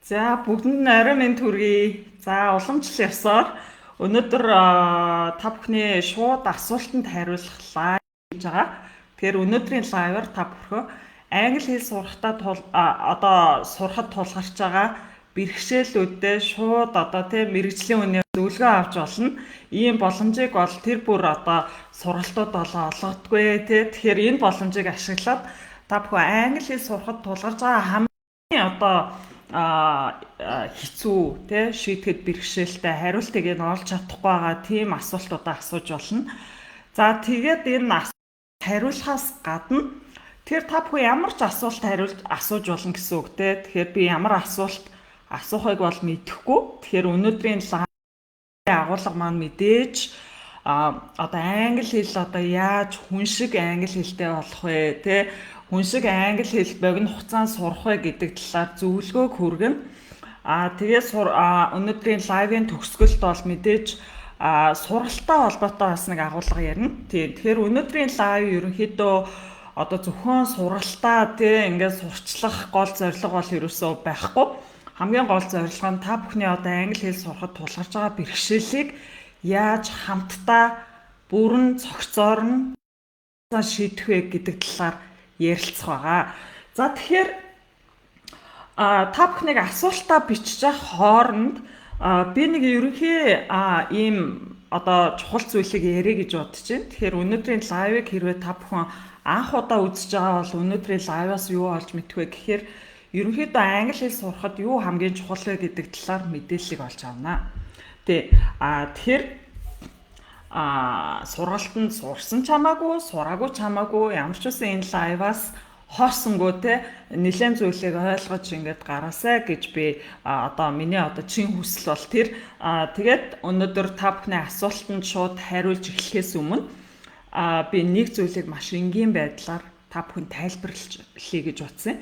За, бүгдэнд нь орой минь төргий. За, уламжлал ёсоор өнөөдөр та бүхний шууд асуултанд хариулах live хийж байгаа. Тэгэхээр өнөөдрийн live аар та бүхэн англи хэл сурахдаа одоо сурахад тулгарч байгаа бэрхшээлүүдээ шууд одоо тийм мэргэжлийн хүний зөвлөгөө авч болно. Ийм боломжийг бол тэр бүр одоо сургалтууд болоо олгодгүй тий. Тэгэхээр энэ боломжийг ашиглаад та бүхэн англи хэл сурахад тулгарч байгаа хамгийн одоо хэцүү те шийдэхэд бэрхшээлтэй, хариултыг нь олж чадахгүй байгаа тийм асуултуудаа асууж болно. За, тэгээд энэ хариулахаас гадна тэр та бүхэн ямар ч асуулт хариулж асууж болно гэсэн үг те. Тэгэхээр би ямар асуулт асуухыг бол мэдэхгүй. Тэгэхээр өнөөдрийн агуулга маань мэдээж одоо англи хэл, одоо яаж хүн шиг англи хэлтэй болох вэ те, хүн шиг англи хэл богино хугацаанд сурах вэ гэдэг талаар зөвлөгөөг хүргэнэ. Тэгээд өнөөдрийн live ын төгсгөлд бол мэдээж сургалттай холбоотой бас нэг агуулга ярина. Тийм. Тэгэхээр өнөөдрийн live ерөнхийдөө одоо зөвхөн сургалтаа тий ингээд сурчлах гол зорилго бол ерөөсөө байхгүй. Хамгийн гол зорилго нь та бүхний одоо англи хэл сурахад тулгарч байгаа бэрхшээлийг яаж хамтдаа бүрэн цогцоор нь шийдэх вэ гэдэг талаар ярилцах байгаа. За, тэгэхээр та бүхнийг асуултаа бичиж явах хооронд би нэг ерөнхий ийм одоо чухал зүйлийг ярих гэж бодож байна. Тэгэхээр өнөөдрийн live ыг хэрвээ та бүхэн анх удаа үзэж байгаа бол өнөөдрийн live аас юу олж мэдэх вэ гэхээр ерөнхийдөө англи хэл сурахад юу хамгийн чухал вэ гэдэг талаар мэдээллийг олж авна. Тэ тэгэхээр сургалтанд сурсан ч хамаагүй, сураагүй ч хамаагүй, ямар ч үсэн энэ live аас хоосонгөө те нэлээд зүйлийг ойлгож ингээд гараасай гэж би одоо миний одоо чин хүсэл бол тэр. Тэгээд өнөөдөр та бүхний асуултанд шууд хариулж эхлэхээс өмнө би нэг зүйлийг маш энгийн байдлаар та бүхэн тайлбарлая гэж бодсон.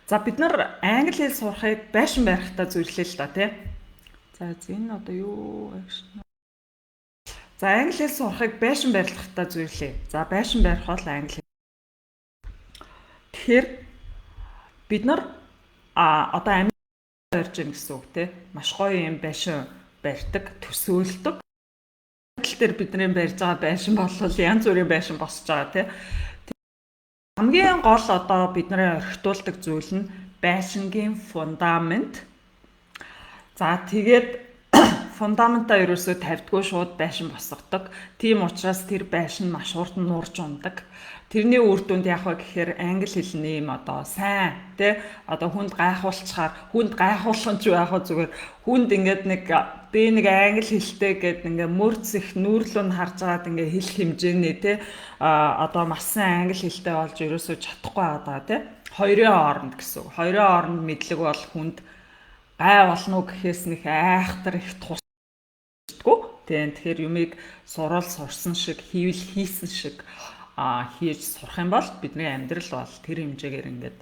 За, бид нар англи хэл сурахыг байшин барихтаа зөвлөлээ л да тий. За, энэ одоо юу? За, англи хэл сурахыг байшин барихтаа зөвлөе. За, байшин барих бол англи. Тэгэхээр бид нар одоо амьд барьж гин гэсэн үг те. Маш гоё юм байшин барьдаг, төсөөлдөг. Тал дээр бидний барьж байгаа байшин бол янз бүрийн байшин босч байгаа те. Хамгийн гол одоо бидний орхитуулдаг зүйл нь байшингийн фундамент. За, тэгээд фундаментаа ерөөсөө тавьдгүй шууд байшин босгодог. Тийм учраас тэр байшин маш хурдан нурж унадаг. Тэрний үр дүнд яах вэ гэхээр англи хэлний юм одоо сайн тий одоо хүнд гайхуулчихаар, хүнд гайхуулах нь ч яг зүгээр хүнд ингээд нэг би нэг англи хэлтэй гэд ингээд мөрц их нүүрлүү нь харж агаад ингээд хэлэх хэмжээний тий одоо маш сайн англи хэлтэй болж ерөөсөө чадахгүй байгаа тий. Хоёрын хооронд гэсэн үг. Хоёрын хооронд мэдлэг бол хүнд гай болно гэхээс нэг айхтар их тусдаггүй. Тийм, тэгэхээр юмыг сурвал сурсан шиг, хийвэл хийсэн шиг хийж сурах юм бол бидний амьдрал бол тэр хэмжээгээр ингээд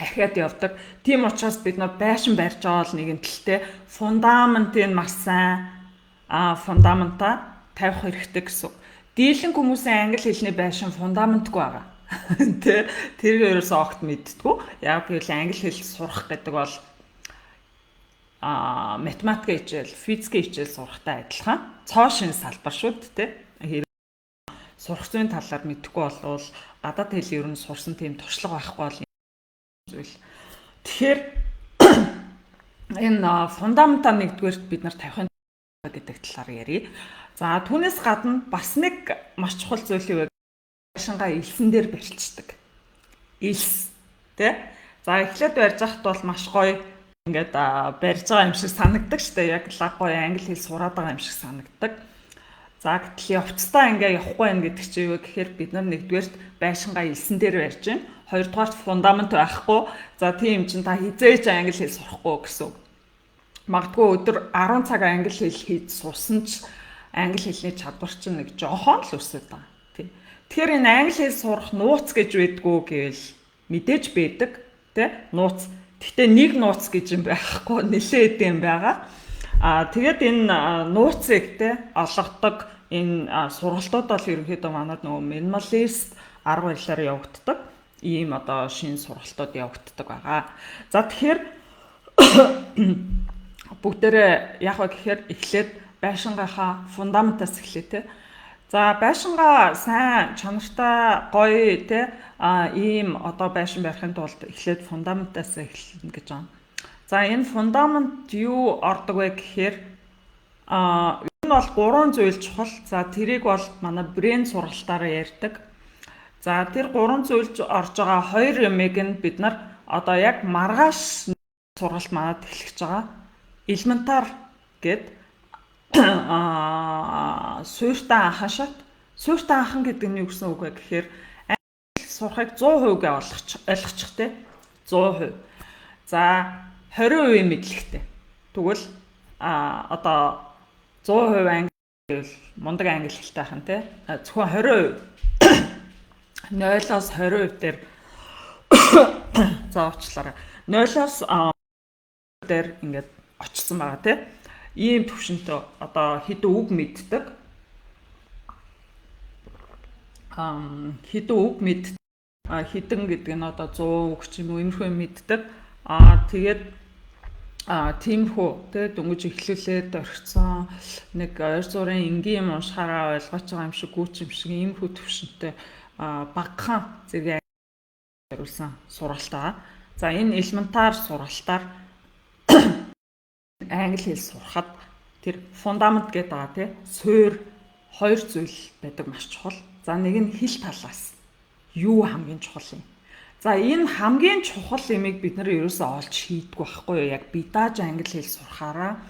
ахиад явдаг. Тийм учраас бид нар байшин барьж байгаа бол нэгэн тэлтэй фундаментыг маш сайн фундаментаа тавих хэрэгтэй гэсэн. Дийлэнх хүмүүсийн англи хэлний байшин фундаментгүй байгаа. Тэ, тэр ерөөсөө огт мэддэггүй. Яг гэвэл англи хэл сурах гэдэг бол математикийн хичээл, физикийн хичээл сурахтай адилхан цоо шин салбар шүү дээ. Сурах зүйн талаар мэдэхгүй болвол гадаад хэл ер нь сурсан тийм туршлага байхгүй бол зүйл. Тэгэхээр энэ фундаментаа нэгдүгээрт бид нар тавихын гэдэг талаар ярья. За, түүнээс гадна бас нэг маш чухал зүйл юу вэ? Байшингаа элсэн дээр барьчихдаг. Элс тэ. За, эхлээд барьж байхад бол маш гоё ингээд барьж байгаа юм шиг санагддаг штэ. Яг лаг гоё англи хэл сураад байгаа юм шиг санагддаг. За, гэтэл явцдаа ингээ явахгүй байх гэдэг чинь юу гэхээр бид нар нэгдүгээрт байшингаа элсэн дээр барьж байна. Хоёрдугаарт фундамент байхгүй. За, тийм чинь та хэзээ ч англи хэл сурахгүй гэсэн үг. Магадгүй өдөр 10 цаг англи хэл хийж сурсан ч англи хэлний чадвар чинь нэг жоохон л өсөд байгаа. Тий. Тэгэхээр энэ англи хэл сурах нууц гэж байдгүй гэвэл мэдээж байдаг. Тэ? Нууц. Гэхдээ нэг нууц гэж юм байхгүй, нэлээд юм байгаа. Тэгээд энэ нууцыг те олгодог энэ сургалтууд бол ерөнхийдөө манад нөгөө minimalist арга барилаар явагддаг. Ийм одоо шинэ сургалтууд явагддаг байгаа. За, тэгэхээр Бүгдээрээ яг вэ гэхээр эхлээд байшингийнхаа фундаментаас эхлэе те. За, байшингаа сайн чанартай, гоё те, ийм одоо байшин барихын тулд эхлээд фундаментаас эхэлнэ гэж байна. За, энэ фундамент юу ордог вэ гэхээр энэ бол гурван зүйл чухал. За, тэрийг бол манай брэнд сургалтаараа ярьдаг. За, тэр гурван зүйлд орж байгаа хоёр юмыг нь бид нар одоо яг маргааш сургалт манад эхлэх гэж байгаа. Элементар гээд суурьтай анхан шат. Суурьтай анхан гэдэг нь юу гэсэн үг вэ гэхээр англи сурахыг 100% гээ ойлгочих те, 100%. За, 20% мэдлэгтэй. Тэгвэл одоо 100% англи гэвэл мундаг англи хэлтэй байх нь те. Зөвхөн 20%, 0-оос 20% дээр, за, уучлаарай. 0-оос дээр ингээд очсон байгаа те, ийм төвшөнтэй одоо хэдэн үг мэддэг. Хэдэн үг мэд, хэдэн гэдэг нь одоо 100 үг ч юм уу, иймэрхүү юм мэддэг. Тэгээд тиймэрхүү тэ, дөнгөж эхлүүлээд орхисон, нэг ойр зуурын энгийн юм уншихаараа ойлгож байгаа юм шиг, гүүч юм шиг, иймэрхүү төвшөнтэй багахан зэрэг хариулсан сургалт байгаа. За, энэ элементар сургалтаар англи хэл сурахад тэр фундамент гэдэг байгаа тий, суур хоёр зүйл байдаг, маш чухал. За, нэг нь хэл талаас юу хамгийн чухал юм. За, энэ хамгийн чухал юмыг бид нар ерөөсөө олж хийдэггүй байхгүй юу? Яг бидааж англи хэл сурахаараа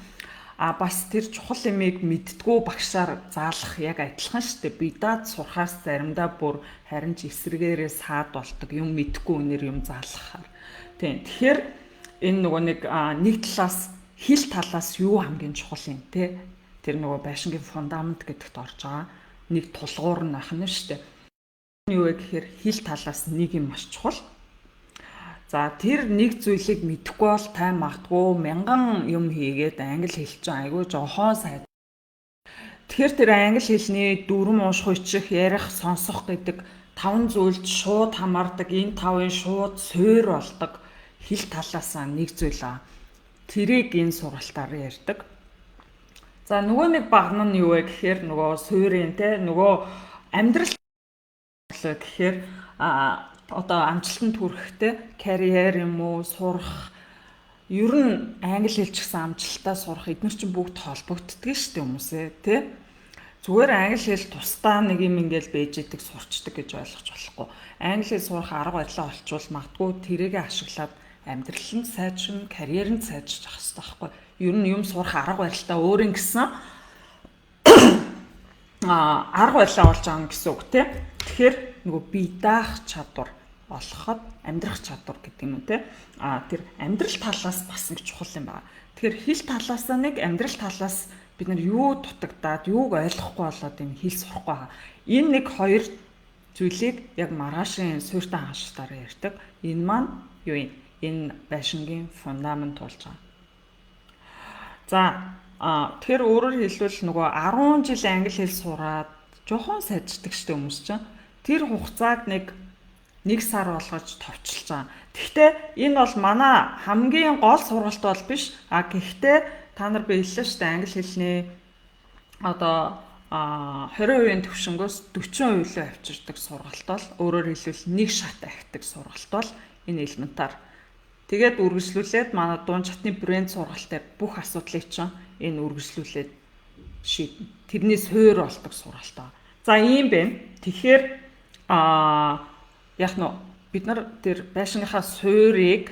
бас тэр чухал юмыг мэддгүү багшаар заалах яг адилхан шүү дээ. Бидааж сурахаас заримдаа бүр харин ч эсрэгээрээ саад болдог, юм мэдхгүй үнээр юм заалгахаар. Тийм. Тэгэхээр энэ нөгөө нэг талаас, хэл талаас юу хамгийн чухал юм те? Тэр нөгөө байшингийн фундамент гэдэгт орж байгаа нэг тулгуур нь ах нь шүү дээ. Юу вэ гэхээр хэл талаас нэг юм маш чухал. За, тэр нэг зүйлийг мэдэхгүй бол та магадгүй мянган юм хийгээд англи хэл чинь айгүй жохон сайн. Тэгэхээр тэр англи хэлний дүрм, унших, бичих, ярих, сонсох гэдэг таван зүйлд шууд хамаардаг. Энэ тавын шууд суур болдог хэл талаасаа нэг зүйл аа. Тэрийг энэ сургалтаар ярьдаг. За, нөгөө нэг багна нь юу вэ гэхээр нөгөө суурийн те, нөгөө амьдрал гэхээр одоо амжилтанд хүрэхтэй карьер юм уу сурах, ер нь англи хэл ч гэсэн амжилтаа сурах, эдгээр чинь бүгд холбогддог шүү дээ хүмүүсээ тий. Зүгээр англи хэл тусдаа нэг юм ингээл бэж идэг, сурчдаг гэж ойлгож болохгүй. Англи хэл сурах арга барилаа олчвол магадгүй тэрийгэ ашиглаад амьдрал нь сайжрна, карьер нь сайжрах хэрэгтэй байхгүй. Ер нь юм сурах арга барилтаа өөрийн гэсэн арга барилаа олж аавна гэсэн үг те. Тэгэхээр нөгөө бие даах чадвар олоход амьдрах чадвар гэдэг юм уу те. Тэр амьдрал талаас бас нэг чухал юм байна. Тэгэхээр хэл талаасаа нэг, амьдрал талаас бид нар юу дутагдаад, юуг ойлгохгүй болоод энэ хэл сурахгүй байгаа. Энэ нэг хоёр зүйлийг яг маргаашийн суурьтай ханштаар ярьдаг. Энэ маань юу юм? Энэ байшингийн фундамент болж байгаа. За, тэгэхээр өөрөөр хэлбэл нөгөө 10 жил англи хэл сураад жохон сайжирдаг штэ хүмүүс чинь. Тэр хугацааг нэг нэг сар болгож товчилж байгаа. Тэгэхдээ энэ бол манай хамгийн гол сургалт бол биш. Гэхдээ та нар, би хэллээ штэ, англи хэлний одоо 20% төвшөнгөөс 40% лөө авчирдаг сургалт бол, өөрөөр хэлбэл нэг шат ахидаг сургалт бол энэ элементар. Тэгээд үргэлжлүүлээд манай дунд шатны брэнд сургалтаар бүх асуудлыг чинь энэ үргэлжлүүлээд шийднэ. Тэрний суур болдог сургалт аа. За, ийм байна. Тэгэхээр яг нь бид нар тэр байшингийнхаа суурийг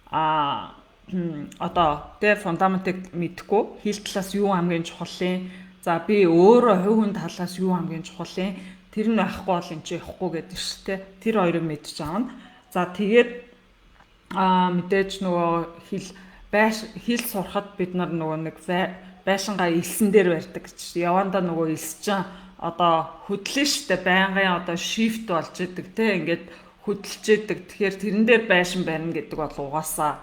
одоо тэ, фундаментыг мэдэхгүй, хэл талаас юу хамгийн чухал юм. За, би өөрөө хувь хүн талаас юу хамгийн чухал юм. Тэр нь байхгүй бол энэ чи явахгүй гэдэг шүү дээ. Тэр хоёрыг мэдж аавна. За, тэгээд мэдээж нөгөө хэл байш хэл сурахад бид нар нөгөө нэг байшингаа элсэн дээр барьдаг гэж. Явандаа нөгөө элс чинь одоо хөдлөн штэ, байнгын одоо shift болж идэг те, ингээд хөдөлж идэг. Тэгэхээр тэрэн дээр байшин барина гэдэг бол угаасаа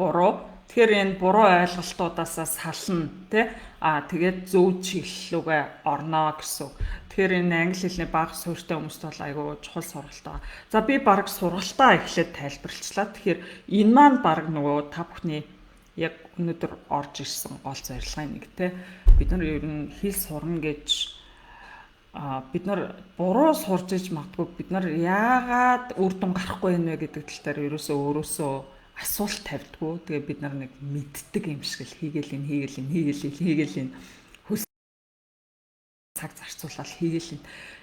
буруу. Тэгэхээр энэ буруу ойлголтуудаасаа сална те. Тэгээд зөв чиглэл рүүгээ орно гэсэн. Тэгэхээр энэ англи хэлний бага суурьтай хүмүүст бол айгүй чухал сургалт байгаа. За, би баг сургалтаа эхлээд тайлбарлачлаа. Тэгэхээр энэ маань баг нөгөө та бүхний Яг өнөөдөр орж ирсэн гол зорилгын нэг, те. Бид нар ер нь хэл сурна гэж бид нар буруу сурж иж магадгүй, бид нар яагаад үр дүн гарахгүй байна вэ гэдэг тал дээр ерөөсөө өөрөөсөө асуулт тавьдгүй. Тэгээ бид нар нэг мэддэг юм шиг л хийгээл ин, хийгээл ин, хийгээл ин, хийгээл ин, хөлс цаг зарцуулаад хийгээл ин.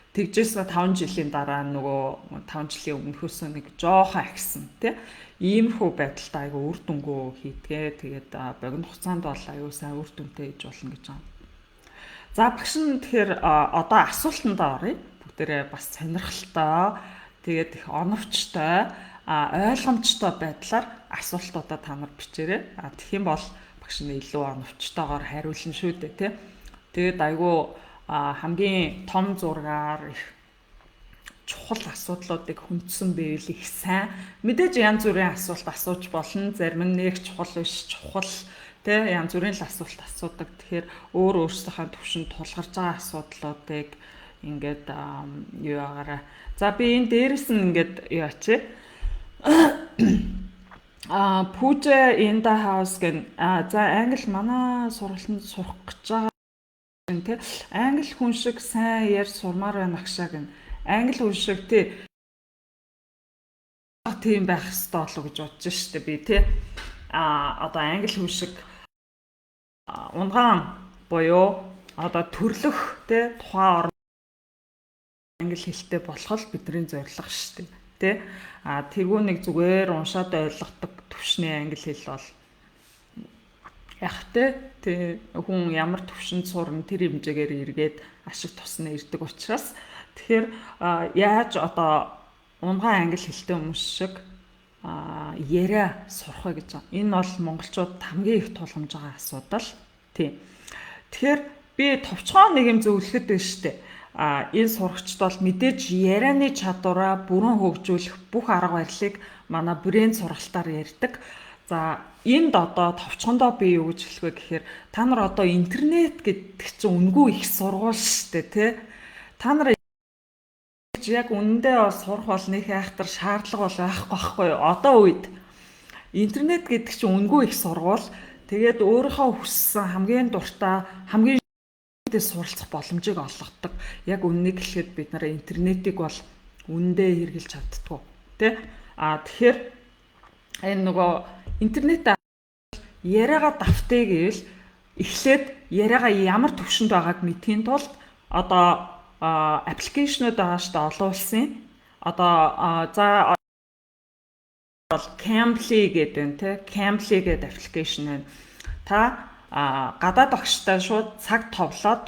Тэгжээс 5 жилийн дараа нөгөө 5 жилийн өмнөхөөсөө нэг жоохон ахисан, тий. Иймэрхүү байдалтай айгу үр дүнгүй хийдгээ. Тэгээд богино хугацаанд бол аюу сайн үр дүнтэй хийж болно гэж байна. За, багш нь тэгэхээр одоо асуултандаа оръё. Бүгдээрээ бас сонирхолтой, тэгээд их оновчтой, ойлгомжтой байдлаар асуултуудаа та нар бичээрэй. Тэгэх юм бол багш нь илүү оновчтойгоор хариулна шүү дээ, тий. Тэгээд айгу хамгийн том зургаар их чухал асуудлуудыг хүндсэн байвал их сайн. Мэдээж янз бүрийн асуулт асууж болно. Зарим нь нэг чухал биш, чухал, тэ, янз бүрийн л асуулт асуудаг. Тэгэхээр өөр өөрсдийнхээ төвшөнд тулгарч байгаа асуудлуудыг ингээд юу ягаараа. За, би энэ дээрэс нь ингээд юу ачи. Пүжэ in the house гэн. За, англи манай сургалтанд сурах гэж байгаа, тэ, англи хүн шиг сайн ярьж сурмаар байна агшаа гэн. Англи хүн шиг, тий, тийм байх ёстой болов гэж бодож штэ би, тий. Одоо англи хүн шиг унгаан буюу одоо төрлөх, тий, тухайн орн англи хэлтэй болох л бидний зорилго штэ, тий. Тэргүй нэг зүгээр уншаад ойлгодог төвшний англи хэл бол яг тэ хүн ямар төвшөнд сурна, тэр хэмжээгээр эргээд ашиг тусна ирдэг учраас, тэгэхээр яаж одоо унгаан англи хэлтэй хүмүүс шиг яриа сурах вэ гэж байгаа. Энэ бол монголчууд хамгийн их тулгамж байгаа асуудал. Тийм. Тэгэхээр би товчхон нэг юм зөвлөхөд байна шүү дээ. Энэ сурагчд бол мэдээж ярианы чадвараа бүрэн хөгжүүлэх бүх арга барилыг манай брэнд сургалтаар ярьдаг. За, энд одоо товчхондоо би юу гэж хэлэх вэ гэхээр та нар одоо интернет гэдэг чинь үнэгүй их сургууль шүү дээ, тий. Та нар яг үнэндээ бол сурах бол нэг айхтар шаардлага бол байхгүй байхгүй юу? Одоо үед интернет гэдэг чинь үнэгүй их сургууль. Тэгээд өөрийнхөө хүссэн хамгийн дуртай, хамгийн суралцах боломжийг олгодог. Яг үнэнийг хэлэхэд бид нар интернетийг бол үнэндээ хэрэглэж чаддгүй. Тэ? Тэгэхээр энэ нөгөө интернет яриагаа давтъя гэвэл эхлээд яриагаа ямар төвшөнд байгааг мэдэхийн тулд одоо application ууд байгаа шүү дээ, олон улсын. Одоо за, бол Cambly гэдэг байна, те, Cambly гэдэг application байна. Та гадаад багштай шууд цаг товлоод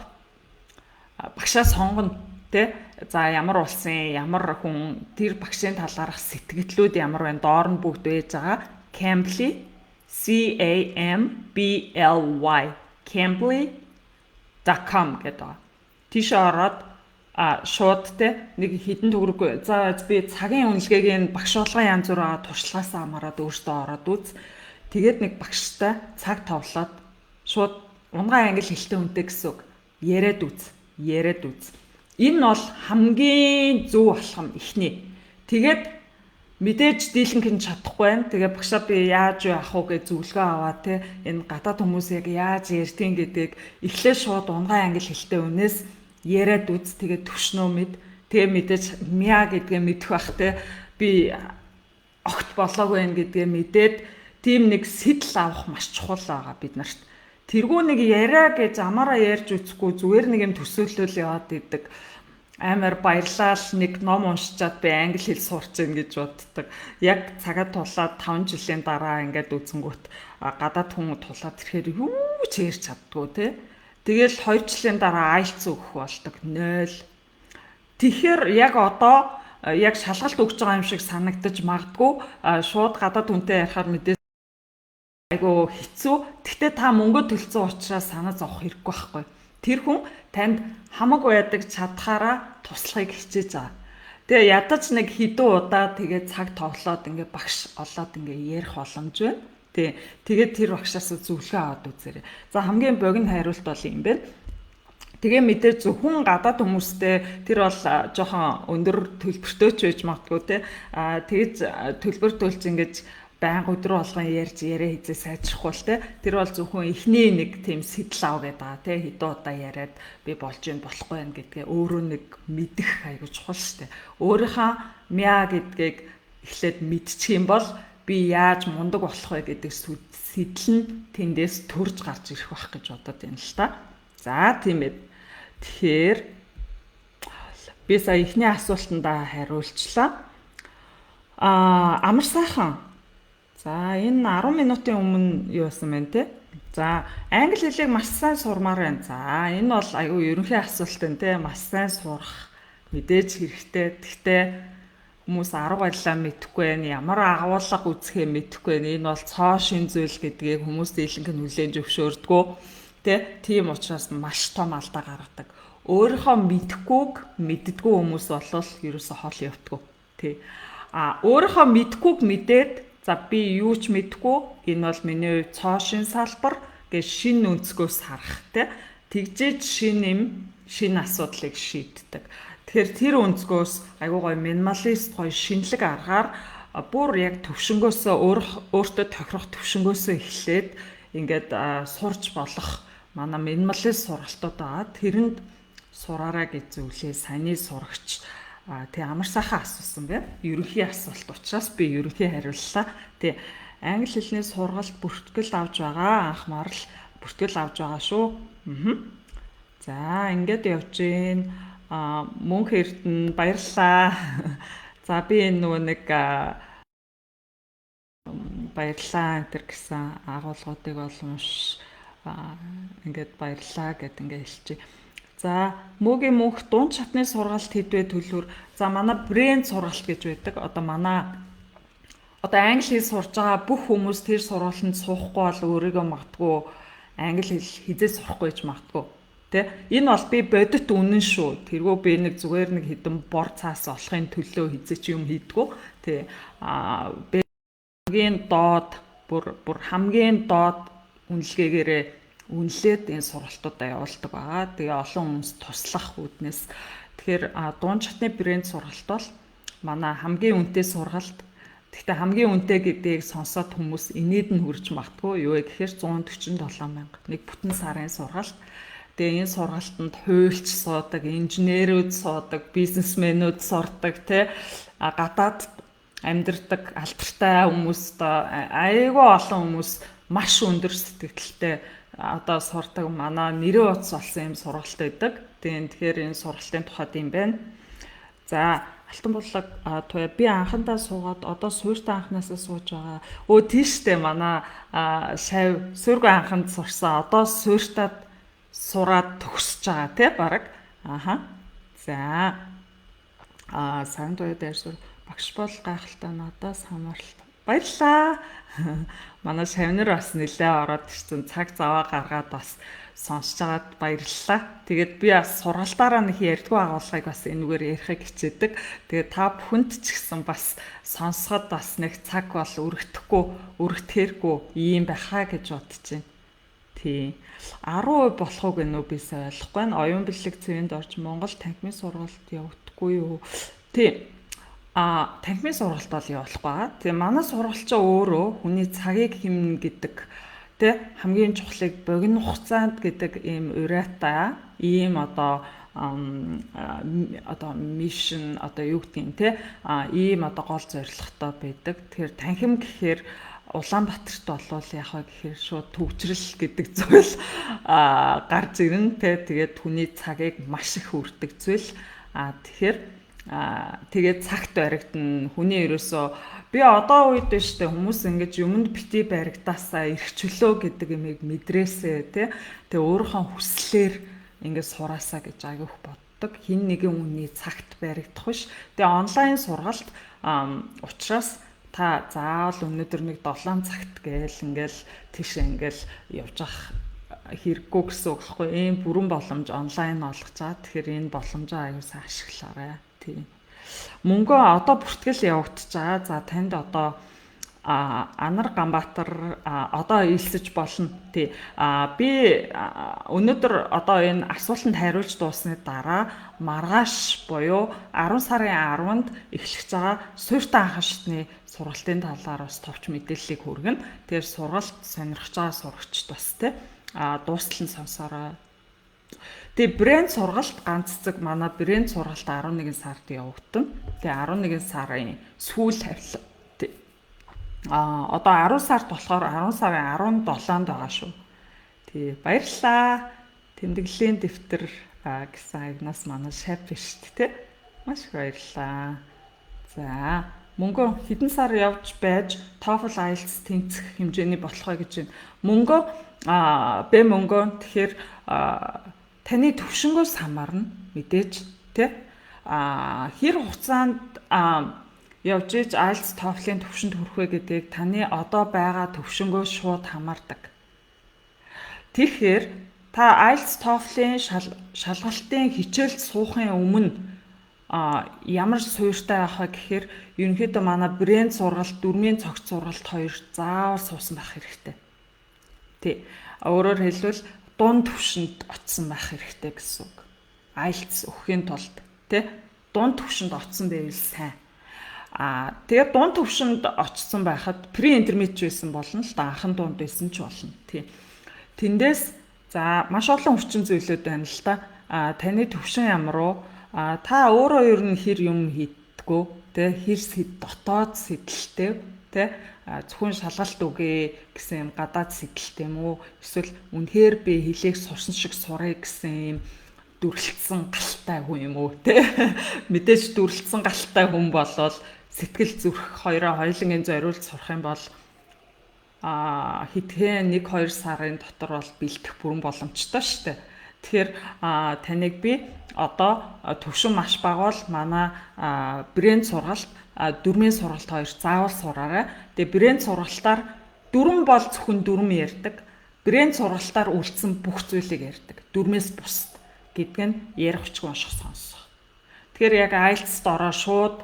багшаа сонгоно, те. За, ямар улсын, ямар хүн, тэр багшийн талаарх сэтгэлдлүүд ямар байна, доор нь бүгд байж байгаа. Cambly, C A M B L Y, cambly.com гэдэг байгаа. Тийшээ ороод шууд, те, нэг хэдэн төгрөг, за, би цагийн үнэлгээг нь багш болгон янз бүр байгаа, туршлагаас хамаарат өөртөө ороод үз. Тэгээд нэг багштай цаг товлоод шууд унгаан англи хэлтэй хүнтэй гэсэн үг. Яриад үз. Яриад үз. Энэ бол хамгийн зөв алхам эхний. Тэгээд мэдээж дийлэнх нь чадахгүй байна. Тэгээ багшаа би яаж яах вэ гэж зөвлөгөө аваа, те, энэ гадаад хүмүүс яг яаж ярьдгийг гэдгийг эхлээ шууд унгаан англи хэлтэй хүнээс яриад үз. Тэгээ төвшнөө мэд. Тэгээ мэдээж мяа гэдгээ мэдэх бах, те, би огт болоогүй байх гэдгээ мэдээд тийм нэг сэтэл авах маш чухал байгаа бид нарт. Тэргүй нэг яриа гэж амаараа ярьж үзэхгүй, зүгээр нэг юм төсөөлөл яваад идэг, амар баярлал нэг ном уншичаад би англи хэл сурч ийн гэж боддог. Яг цагаа тулаад 5 жилийн дараа ингээд үзэнгүүт гадаад хүн тулаад ирэхээр юу ч ярьж чаддгүй, те. Тэгэл 2 жилийн дараа IELTS өгөх болдог 0. Тэгэхээр яг одоо яг шалгалт өгч байгаа юм шиг санагдаж магадгүй, шууд гадаад хүнтэй ярихаар мэдээ айгу хэцүү. Гэхдээ та мөнгө төлсөн учраас санаа зовох хэрэггүй байхгүй. Тэр хүн танд хамаг байдаг чадхаараа туслахыг хичээж байгаа. Тэгээ ядаж нэг хэдэн удаа тэгээ цаг товлоод ингээ багш олоод ингээ ярих боломж байна. Тий. Тэгээд тэр багшаас зөвлөгөө аваад үзээрэй. За, хамгийн богино хариулт бол юм байна. Тэгээ мэдээж зөвхөн гадаад хүмүүстэй тэр бол жоохон өндөр төлбөртэй ч байж магадгүй, те. Тэгэж төлбөр төлж ингэж Байнга өдрө болгон ярьж яриа хийзээ сайжрахгүй л те. Тэр бол зөвхөн эхний нэг тийм сэтэл ав гэдэг байгаа те. Хэдэн удаа яриад би болж ийн, болохгүй байх гэдгээ өөрөө нэг мэдэх айгуу чухал штэ. Өөрийнхөө мяа гэдгийг эхлээд мэдчих юм бол би яаж мундаг болох вэ гэдэг сэтэл нь тэндээс төрж гарч ирэх байх гэж бодод байна л та. За, тийм ээ. Тэгэхээр би сая эхний асуултандаа хариулчлаа. Амар сайхан. За, энэ 10 минутын өмнө юу байсан бэ те? За, англи хэлийг маш сайн сурмаар байна. За, энэ бол айгүй ерөнхий асуулт байна те. Маш сайн сурах мэдээж хэрэгтэй. Гэхдээ хүмүүс арга барилаа мэдэхгүй байна. Ямар агуулга үзэхээ мэдэхгүй байна. Энэ бол цоо шин зүйл гэдгийг хүмүүс дийлэнх нь хүлээн зөвшөөрдгөө. Тэ? Тийм учраас маш том алдаа гаргадаг. Өөрийнхөө мэдэхгүйг мэддэггүй хүмүүс болвол ерөөсө хол явдггүй. Тэ. А өөрийнхөө мэдэхгүйг мэдээд, за, би юу ч мэдэхгүй, энэ бол миний хувьд цоо шин салбар гэж шин өнцгөөс харах тэ. Тэгжээж шин юм, шин асуудлыг шийддэг. Тэгэхээр тэр өнцгөөс айгуу гоё минималист, гоё шинэлэг аргаар бүр яг төвшөнгөөсөө, өөртөө тохирох төвшөнгөөсөө эхлээд ингээд сурч болох манай минималист сургалтууд байгаа. Тэрэнд сураарай гэж зөвлөө, саяны сурагч. Тий, амар сайхан асуусан байна. Ерөнхий асуулт учраас би ерөнхий хариуллаа. Тий, англи хэлний сургалт бүртгэл авч байгаа. Анх марл бүртгэл авч байгаа шүү. Аа. За, ингээд явж гин. Мөнх Эрдэнэ, баярлалаа. За, би энэ нөгөө нэг баярлалаа энэ гэсэн агуулгуудыг бол унш ингээд баярлалаа гэд ингээд хэлчихье. За, мөгийн мөнх, дунд шатны сургалт хэдвэ төлөөр? За, манай брэнд сургалт гэж байдаг. Одоо манай одоо англи хэл сурж байгаа бүх хүмүүс тэр сургалтанд суухгүй бол өөрийгөө магадгүй англи хэл хизээ сурахгүй гэж магадгүй. Тэ? Энэ бол би бодит үнэн шүү. Тэргүү би нэг зүгээр нэг хэдэн бор цаас олохын төлөө хизээ ч юм хийдгүү. Тэ. Би хамгийн доод, бүр хамгийн доод үнэлгээгээрээ үнэлээд энэ сургалтуудаа явуулдаг байгаа. Тэгээ олон хүмүүс туслах үүднээс, тэгэхээр дунд шатны брэнд сургалт бол манай хамгийн үнэтэй сургалт. Гэхдээ хамгийн үнэтэй гэдгийг сонсоод хүмүүс инээд нь хүрч магадгүй. Юу вэ гэхээр 147 мянга. Нэг бүтэн сарын сургалт. Тэгээ энэ сургалтанд хуульч суудаг, инженерүүд суудаг, бизнесмэнүүд сурдаг, тэ, гадаад амьдардаг алдартай хүмүүс, одоо айгүй олон хүмүүс маш өндөр сэтгэлтэй одоо сурдаг, манай нэрийн утас болсон юм сургалт байдаг. Тэгээ тэгэхээр энэ сургалтын тухайд юм байна. За, Алтан булаг туяа, би анхандаа суугаад одоо суурьтай анхнаасаа сууж байгаа. Өө, тийштэй, манай шав суургүй анханд сурсан. Одоо суурьтаад сураад төгсөж байгаа тий бараг. Аха. За. Саган туяа дээр сур багш бол гайхалтай, надаас хамааралтай. Баярлалаа. Манай шавнар бас нэлээ ороод ирсэн, цаг заваа гаргаад бас сонсож байгаад баярлалаа. Тэгээд би бас сургалтаараа нэг ярьдгүй агуулгыг бас энэгээр ярихыг хичээдэг. Тэгээд та бүхэнд ч гэсэн бас сонсоход бас нэг цаг бол өргөдөхгүй, өргөтгээргүй ийм байхаа гэж бодож байна. Тий. 10% болох уу гэнэ үү, би сайн ойлгохгүй байна. Оюун бэлэг цэвэнд орж Монгол танхимын сургалт явагдаггүй юу? Тий. Танхимын сургалт бол явуулахгүй байгаа. Тэгээ манай сургалт ч өөрөө хүний цагийг хэмнэ гэдэг, тэ, хамгийн чухлыг богино хугацаанд гэдэг ийм уриатай, ийм одоо mission, одоо юу гэдгийг те, ийм одоо гол зорилготой байдаг. Тэгэхээр танхим гэхээр Улаанбаатарт болвол яг вэ гэхээр шууд төвчрөл гэдэг зүйл гарч ирнэ те. Тэгээд хүний цагийг маш их хүрдэг зүйл. Тэгэхээр тэгээд цагт баригдана. Хүний ерөөсөө би одоо үед биш те, хүмүүс ингэж юмд бити баригдаасаа, эрх чөлөө гэдэг юмыг мэдрээсээ те. Тэгээ өөрийнхөө хүслээр ингэж сураасаа гэж агиух боддог. Хин нэгэн хүний цагт баригдах биш. Тэгээ онлайн сургалт учраас та заавал өнөөдөр нэг 7 цагт гээл ингээл тийшээ ингээл явж ах хэрэггүй гэсэн үг байхгүй. Ийм бүрэн боломж онлайн олгож байгаа. Тэгэхээр энэ боломжоо аюу сайн ашиглаарай. Тийм. Мөнгөө одоо бүртгэл явагдаж байгаа. За, танд одоо Анар Ганбаатар, одоо элсэж болно. Тий. Би өнөөдөр одоо энэ асуултанд хариулж дууссаны дараа маргааш буюу 10 сарын 10-нд эхлэх байгаа суурьтай анхан шатны сургалтын талаар бас товч мэдээллийг хүргэнэ. Тэгэхээр сургалт сонирхож байгаа сурагчид бас тий дуустал нь сонсоорой. Тэгээ брэнд сургалт ганц цэцэг, манай брэнд сургалт 11 сард явагдана. Тэгээ 11 сарын сүүл хавьлаа. Одоо 10 сард болохоор 10 сарын 17-нд байгаа шүү. Тий, баярлалаа. Тэмдэглэлийн дэвтэр гэсэн аягнаас манай шавь биш үү, те. Маш их баярлалаа. За, мөнгө хэдэн сар явж байж TOEFL, IELTS тэнцэх хэмжээний болох вэ гэж байна. Мөнгө бэ, мөнгө, тэгэхээр таны төвшөнгөөс хамаарна мэдээж, тий. Хэр хугацаанд явж иж IELTS, TOEFL-ын төвшөнд хүрэх вэ гэдгийг таны одоо байгаа төвшөнгөөс шууд хамаардаг. Тэгэхээр та IELTS, TOEFL-ын шалгалтын хичээлд суухын өмнө ямар суурьтай байх вэ гэхээр ерөнхийдөө манай брэнд сургалт, дүрмийн цогц сургалт хоёр заавал суусан байх хэрэгтэй. Тий. Өөрөөр хэлбэл, дунд түвшинд очсон байх хэрэгтэй гэсэн үг. IELTS өгөхийн тулд, тий, дунд түвшинд очсон байвал сайн. Тэгээд дунд түвшинд очсон байхад pre intermediate байсан болно л да, анхан дунд байсан ч болно. Тий. Тэндээс за маш олон хүчин зүйлүүд байна л да. Таны төвшин ямар уу? Та өөрөө ер нь хэр юм хийдгүү, тэ, хэр дотоод сэтэлтэй, тэ, зөвхөн шалгалт үгээ гэсэн юм гадаад сэтэлтэй юм уу? Эсвэл үнэхээр би хэлийг сурсан шиг сурыг гэсэн юм дүрлцсэн галтай хүн юм уу, тэ? Мэдээж дүрлцсэн галтай хүн болвол сэтгэл зүрх хоёроо хоёулангийн зориулж сурах юм бол хэдхэн 1 2 сарын дотор бол бэлдэх бүрэн боломжтой шүү дээ. Тэгэхээр таныг би одоо төвшин маш бага бол манай брэнд сургалт, дүрмийн сургалт хоёр заавал сураарай. Тэгээ брэнд сургалтаар дүрм бол зөвхөн дүрм ярьдаг. Брэнд сургалтаар үлдсэн бүх зүйлийг ярьдаг. Дүрмээс бусд гэдг нь ярих, хүчгүй, унших, сонсох. Тэгэхээр яг IELTS-д ороо шууд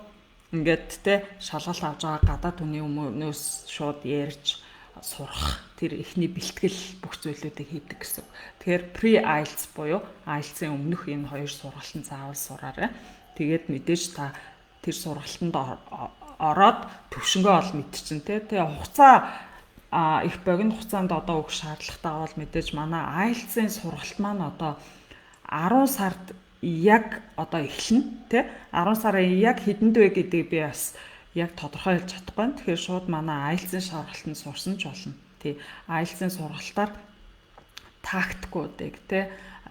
ингээд те шалгалт авч байгаа гадаад хүний өмнөөс шууд ярьж сурах тэр эхний бэлтгэл бүх зүйлүүдийг хийдэг гэсэн. Тэгэхээр pre IELTS буюу IELTS-ийн өмнөх энэ хоёр сургалтын заавал сураарай. Тэгээд мэдээж та тэр сургалтанд ороод төвшөнгөө ол мэдчин те. Тэгээ хугацаа их богино хугацаанд одоо өгөх шаардлагатай бол мэдээж манай IELTS-ийн сургалт маань одоо 10 сард яг одоо эхэлнэ, тий, 10 сарын яг хэдэнд вэ гэдгийг би бас яг тодорхой хэлж чадахгүй байна. Тэгэхээр шууд манай IELTS-ийн сургалтанд сурсан ч болно. Тий, IELTS-ийн сургалтаар тактикуудыг, тий,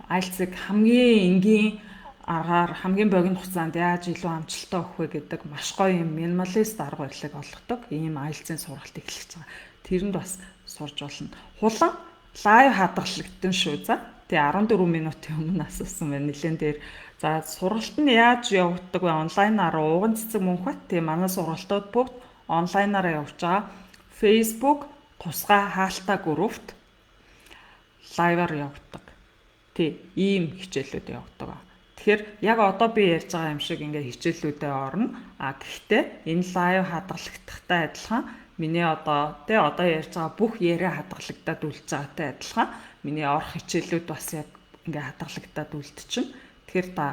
IELTS-ыг хамгийн энгийн аргаар хамгийн богино хугацаанд яаж илүү амжилттай өгөх вэ гэдэг маш гоё юм минималист арга барилыг олгодог ийм IELTS-ийн сургалт эхлэж байгаа. Тэрэнд бас сурж болно. Хулан live хадгалагдсан шүү, за. Тэгээ 14 минутын өмнө асуусан байна. Нилээн дээр. За, сургалт нь яаж явагддаг вэ? Онлайнаар, Ууган цэцэг Мөнхбат. Тэгээ манай сургалтууд бүгд онлайнаараа явж байгаа. Facebook тусгай хаалтаа группт live-аар явагддаг. Тий, ийм хичээлүүд явагддаг. Тэгэхээр яг одоо би ярьж байгаа юм шиг ингээ хичээлүүдээ орно. А гэхдээ энэ live хадгалагдахтай адилхан миний одоо тий одоо ярьж байгаа бүх яриа хадгалагдаад үлдэж байгаатай адилхан миний орох хичээлүүд бас яг ингээ хадгалагдаад үлдчихнэ. Тэгэхээр та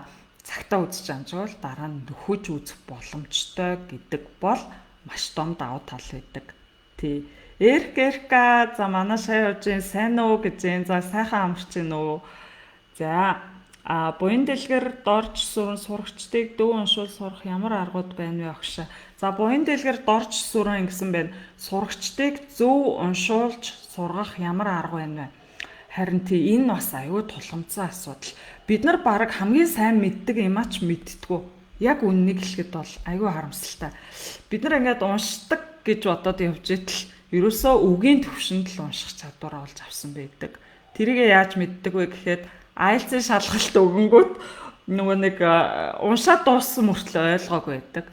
цагтаа үзэж амжвал дараа нь нөхөж үзэх боломжтой гэдэг бол маш том давуу тал байдаг. Тий. Эрк Эрка, за, манай шай явж гин сайн уу гэж юм. За, сайхан амарч гин үү. За, буян дэлгэр дорж сүрэн сурагчдыг дүү уншуул сурах ямар аргууд байна вэ, огшоо? За, буян дэлгэр дорж сүрэн гэсэн байна. Сурагчдыг зөв уншуулж сургах ямар арга байна вэ? Харин тий, энэ бас аюу тулгамдсан асуудал. Бид нар баг хамгийн сайн мэддэг юм ач мэддэггүй. Яг үнэнийг хэлэхэд бол аюу харамсалтай. Бид нар ингээд уншдаг гэж бодоод явж итэл ерөөсөө үгийн төвшөнд л унших чадвар олж авсан байдаг. Тэрийг яаж мэддэг вэ гэхэд IELTS-ийн шалгалт өгөнгүүт нөгөө нэг уншаад дууссан мөртлөө ойлгоогүй байдаг.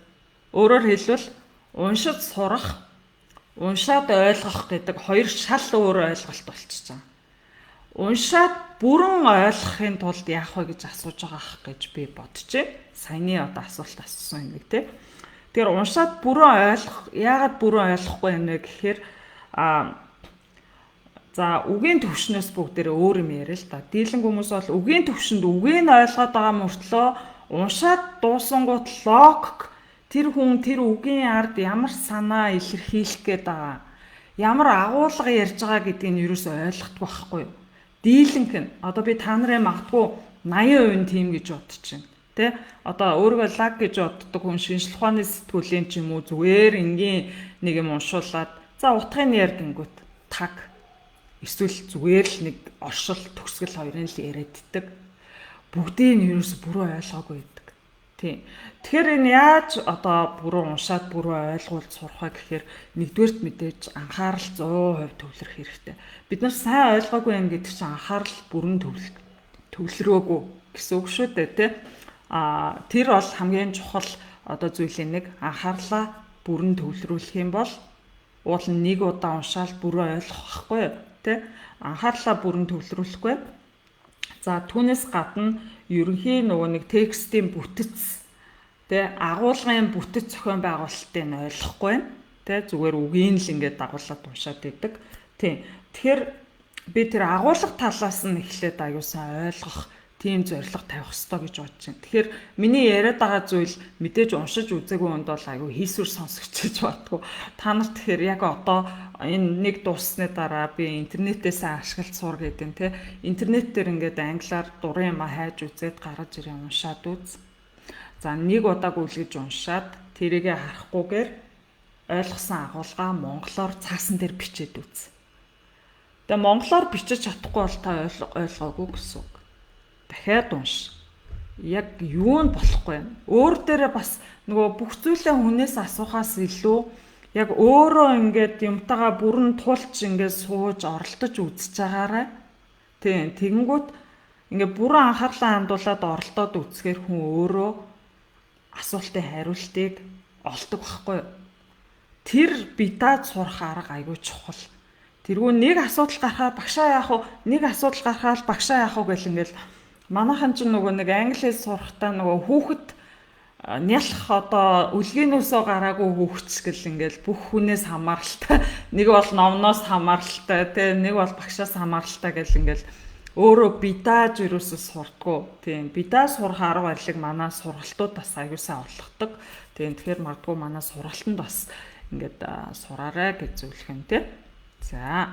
Өөрөөр хэлбэл, уншиж сурах, уншаад ойлгох гэдэг хоёр шал өөр ойлголт болчихж байгаа. Уншаад бүрэн ойлгохын тулд яах вэ гэж асууж байгаа ах гэж би боджээ. Саяны одоо асуулт асуусан юм нэг, тий. Тэгэхээр уншаад бүрэн ойлгох, яагаад бүрэн ойлгохгүй юм бэ гэхээр за, үгийн төвшнөөс бүгдээрээ өөр юм яриа л да. Дийлэнх хүмүүс бол үгийн төвшөнд үгийг нь ойлгоод байгаа мөртлөө уншаад дуусангуут логик, тэр хүн тэр үгийн ард ямар санаа илэрхийлэх гээд байгаа, ямар агуулга ярьж байгаа гэдгийг нь юусоо ойлгохгүй байхгүй юу? Дийлэнх нь одоо би та нарын магадгүй 80% нь тийм гэж бодож байна. Тэ? Одоо өөрийгөө лаг гэж боддог хүн шинжлэх ухааны сэтгүүлийн ч юм уу, зүгээр энгийн нэг юм уншуулад, за, утгыг яар гингүүт таг эсвэл зүгээр л нэг оршил, төгсгөл хоёрын л яриаддаг. Бүгдийг нь ерөөс бүрүү ойлгоогүй байдаг. Тийм. Тэгэхээр энэ яаж одоо бүрүү уншаад бүрүү ойлгуул сурах вэ гэхээр нэгдүгээрт мэдээж анхаарал 100% төвлөрөх хэрэгтэй. Бид нар сайн ойлгоогүй юм гэдэг чинь анхаарал бүрэн төвлөрөөгүй гэсэн үг шүү дээ, тий. Тэр бол хамгийн чухал одоо зүйлийн нэг, анхаарлаа бүрэн төвлөрүүлэх юм бол уул нь нэг удаа уншаал бүрэн ойлгох байхгүй юу? Тэ, анхаарлаа бүрэн төвлөрүүлэхгүй. За, түүнээс гадна ерөнхий нөгөө нэг текстийн бүтэц, тэ, агуулгын бүтэц, зохион байгуулалтыг нь ойлгохгүй байна. Тэ, зүгээр үгийг л ингээд дагуулад уншаад идэг. Тийм. Тэгэхээр би тэр агуулга талаас нь эхлээд аюу сайн ойлгох тийм зорилго тавих ёстой гэж бодож байна. Тэгэхээр миний яриад байгаа зүйл мэдээж уншиж үзээгүй хүнд бол аюу хийсвэр сонсогчж бодгүй. Та нарт тэгэхээр яг одоо энэ нэг дууссаны дараа би интернетээс ашиглаж сур гэдэг нь, те, интернет дээр ингээд англиар дурын юм хайж үзээд гаргаж ирээ, уншаад үз. За, нэг удаа гүйлгэж уншаад тэрийгэ харахгүйгээр ойлгосон агуулгаа монголоор цаасан дээр бичээд үз. Тэгээ монголоор бичиж чадахгүй бол та ойлгоогүй гэсэн үг. Дахиад унш. Яг юу нь болохгүй юм. Өөр дээрээ бас нөгөө бүх зүйлээ хүнээс асуухаас илүү яг өөрөө ингээд юмтайгаа бүрэн тулч ингээд сууж оролдож үзэж байгаарай. Тийм, тэгэнгүүт ингээд бүрэн анхаарлаа хандуулад оролдоод үзэхээр хүн өөрөө асуултын хариултыг олдог байхгүй юу? Тэр бидаад сурах арга айгүй чухал. Тэргүй нэг асуудал гарахаар багшаа яах вэ? Нэг асуудал гарахаар багшаа яах вэ гэл ингээл манайхан ч нөгөө нэг англи хэл сурахтаа нөгөө хүүхэд нялх одоо өлгийнөөсөө гараагүй хүүхдч гэл ингээл бүх хүнээс хамааралтай, нэг бол номноос хамааралтай, тэ, нэг бол багшаас хамааралтай гэл ингээл өөрөө бидааж юусоо сурдгуу. Тийм, бидаа сурах арга барилыг манай сургалтууд бас аюу сайн олгодог. Тийм, тэгэхээр магадгүй манай сургалтанд бас ингээд сураарай гэж зөвлөх юм, тий. За,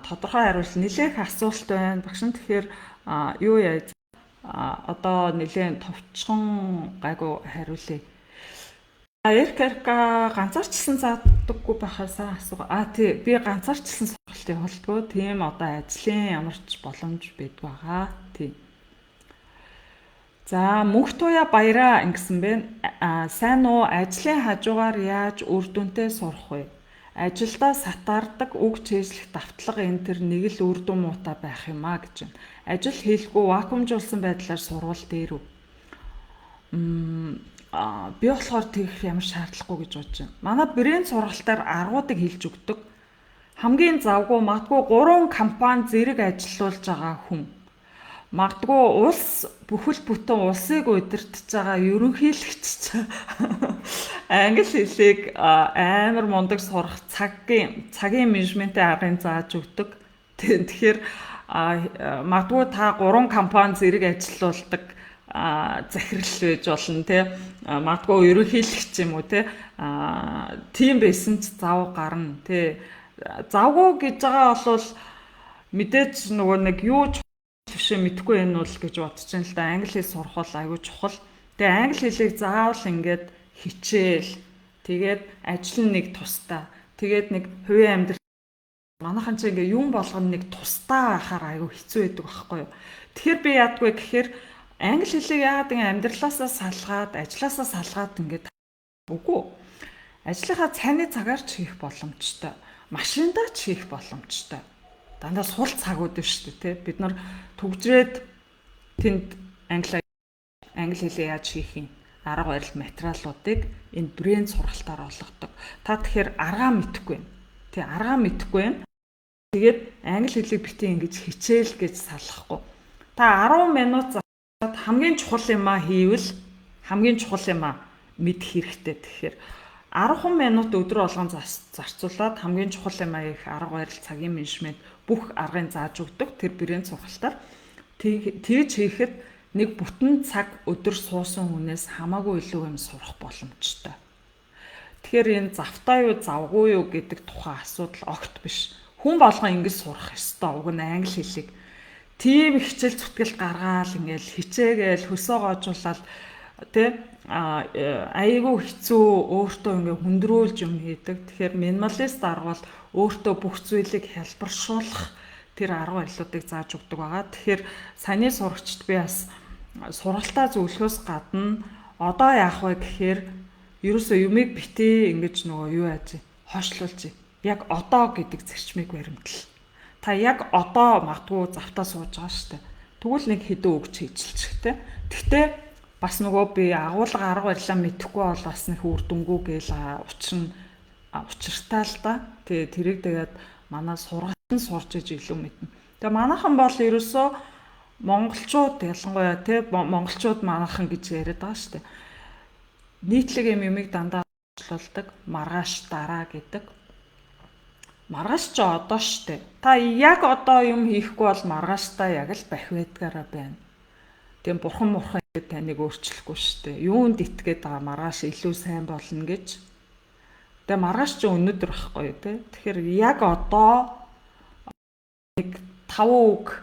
тодорхой хариулт, нэлээх асуулт байна. Багш нь тэгэхээр юу яа, одоо нэлээн товчхон гайгүй хариулъя. РКРК ганцаарчилсан заадаггүй байхаасаа асуу. Тий, би ганцаарчилсан сургалт явуулдаггүй. Тийм, одоо ажлын ямар ч боломж байдгүй байгаа. Тий. За, мөнх туяа баяраа ингэсэн бэ. Сайн уу, ажлын хажуугаар яаж үр дүнтэй сурах вэ? Ажилдаа сатаардаг, үг чийжлэх давтлага энэ төр нэг л үр дүн муутай байх юм а гэж байна. Ажил хийлгүй вакуумжуулсан байдлаар сурвал дээр үү? Би болохоор тэгэх ямар шаардлагагүй гэж бодож байна. Манай брэнд сургалтаар аргуудыг хэлж өгдөг. Хамгийн завгүй магадгүй 3 компани зэрэг ажиллуулж байгаа хүн. Магадгүй улс бүхэл бүтэн улсыг удирдах байгаа ерөнхийлөгч англи хэлийг амар мундаг сурах цагийн менежментийн аргыг зааж өгдөг. Тэгэхээр магадгүй та 3 компани зэрэг ажиллаулдаг захирал байж болно, те, магадгүй ерөнхийлөгч юм уу, те, тийм байсан ч зав гарна, те. Завгүй гэж байгаа бол мэдээж нөгөө нэг юу биш мэдэхгүй энэ бол гэж бодож байна л да. Англи хэл сурах бол айгүй чухал. Тэгээ англи хэлийг заавал ингээд хичээл, тэгээд ажил нь нэг тусдаа. Тэгээд нэг хувийн амьдрал, манайхан ч ингээ юм болгоно нэг тусдаа байхаар айгүй хэцүү байдаг байхгүй юу. Тэгэхээр би яадгүй гэхээр англи хэлийг яагаад ингээ амьдралаасаа салгаад, ажлаасаа салгаад ингээд, үгүй. Ажлынхаа цайны цагаар ч хийх боломжтой. Машиндаа ч хийх боломжтой. Дандаа сул цагууд шүү дээ, тий. Бид нар түгжрээд тэнд англи хэлээ яаж хийх юм арга барил, материалуудыг энэ брэнд сургалтаар олгодог. Та тэгэхээр аргаа мэдэхгүй юм. Тий, аргаа мэдэхгүй юм. Тэгээд англи хэлийг битгий ингэж хичээл гэж салахгүй. Та 10 минут зарцуулаад хамгийн чухал юмаа хийвэл, хамгийн чухал юмаа Мэдэх хэрэгтэй. Тэгэхээр 10 минут өдөр болгон зарцуулаад хамгийн чухал юм аяг арга барил, цагийн менежмент бүх аргыг зааж өгдөг тэр брэнд сургалтаар. Тэгж хийхэд нэг бүтэн цаг өдөр суусан хүнээс хамаагүй илүү юм сурах боломжтой. Тэгэхээр энэ завтай юу, завгүй юу гэдэг тухай асуудал огт биш. Хүн болгон ингэж сурах ёстой. Уг нь англи хэлийг тийм хичээл зүтгэл гаргаал, ингээл хичээгээл, хөсөө гоожуулаад, тэ, айгүй хэцүү, өөртөө ингээ хүндрүүлж юм хийдэг. Тэгэхээр минималист арга бол өөртөө бүх зүйлийг хялбаршуулах тэр арга барилуудыг зааж өгдөг байгаа. Тэгэхээр саяны сурагчид би бас сургалтаа зөвлөхөөс гадна одоо яах вэ гэхээр ерөөсөө юмыг битээ ингэж нөгөө юу яаж хойшлуулж, яг одоо гэдэг зарчмыг баримтлал. Та яг одоо магадгүй завтаа сууж байгаа шүү дээ. Тэгвэл нэг хэдэн үг хийчихэлчих те. Тэгтээ бас нөгөө би агуулга, арга барилаа мэдэхгүй бол бас нэг үр дүнгүй гээл учир нь учиртай л да. Тэгээ тэрийг тэгээд манай сургалтанд сурч иж илүү мэднэ. Тэгээ манайхан бол ерөөсөө монголчууд, ялангуяа тий, монголчууд манайхан гэж яриад байгаа шүү дээ. Нийтлэг юм юмыг дандаа хойшлуулдаг, маргааш, дараа гэдэг. Маргааш ч одоо штэ. Та яг одоо юм хийхгүй бол маргааштай яг л бах байдгаараа байна. Тийм, бурхан мурхан таныг өөрчлөхгүй штэ. Юунд итгээд байгаа маргааш илүү сайн болно гэж? Тэгээ маргааш ч өнөөдөр байхгүй юу, те. Тэгэхээр яг одоо нэг 5 үг.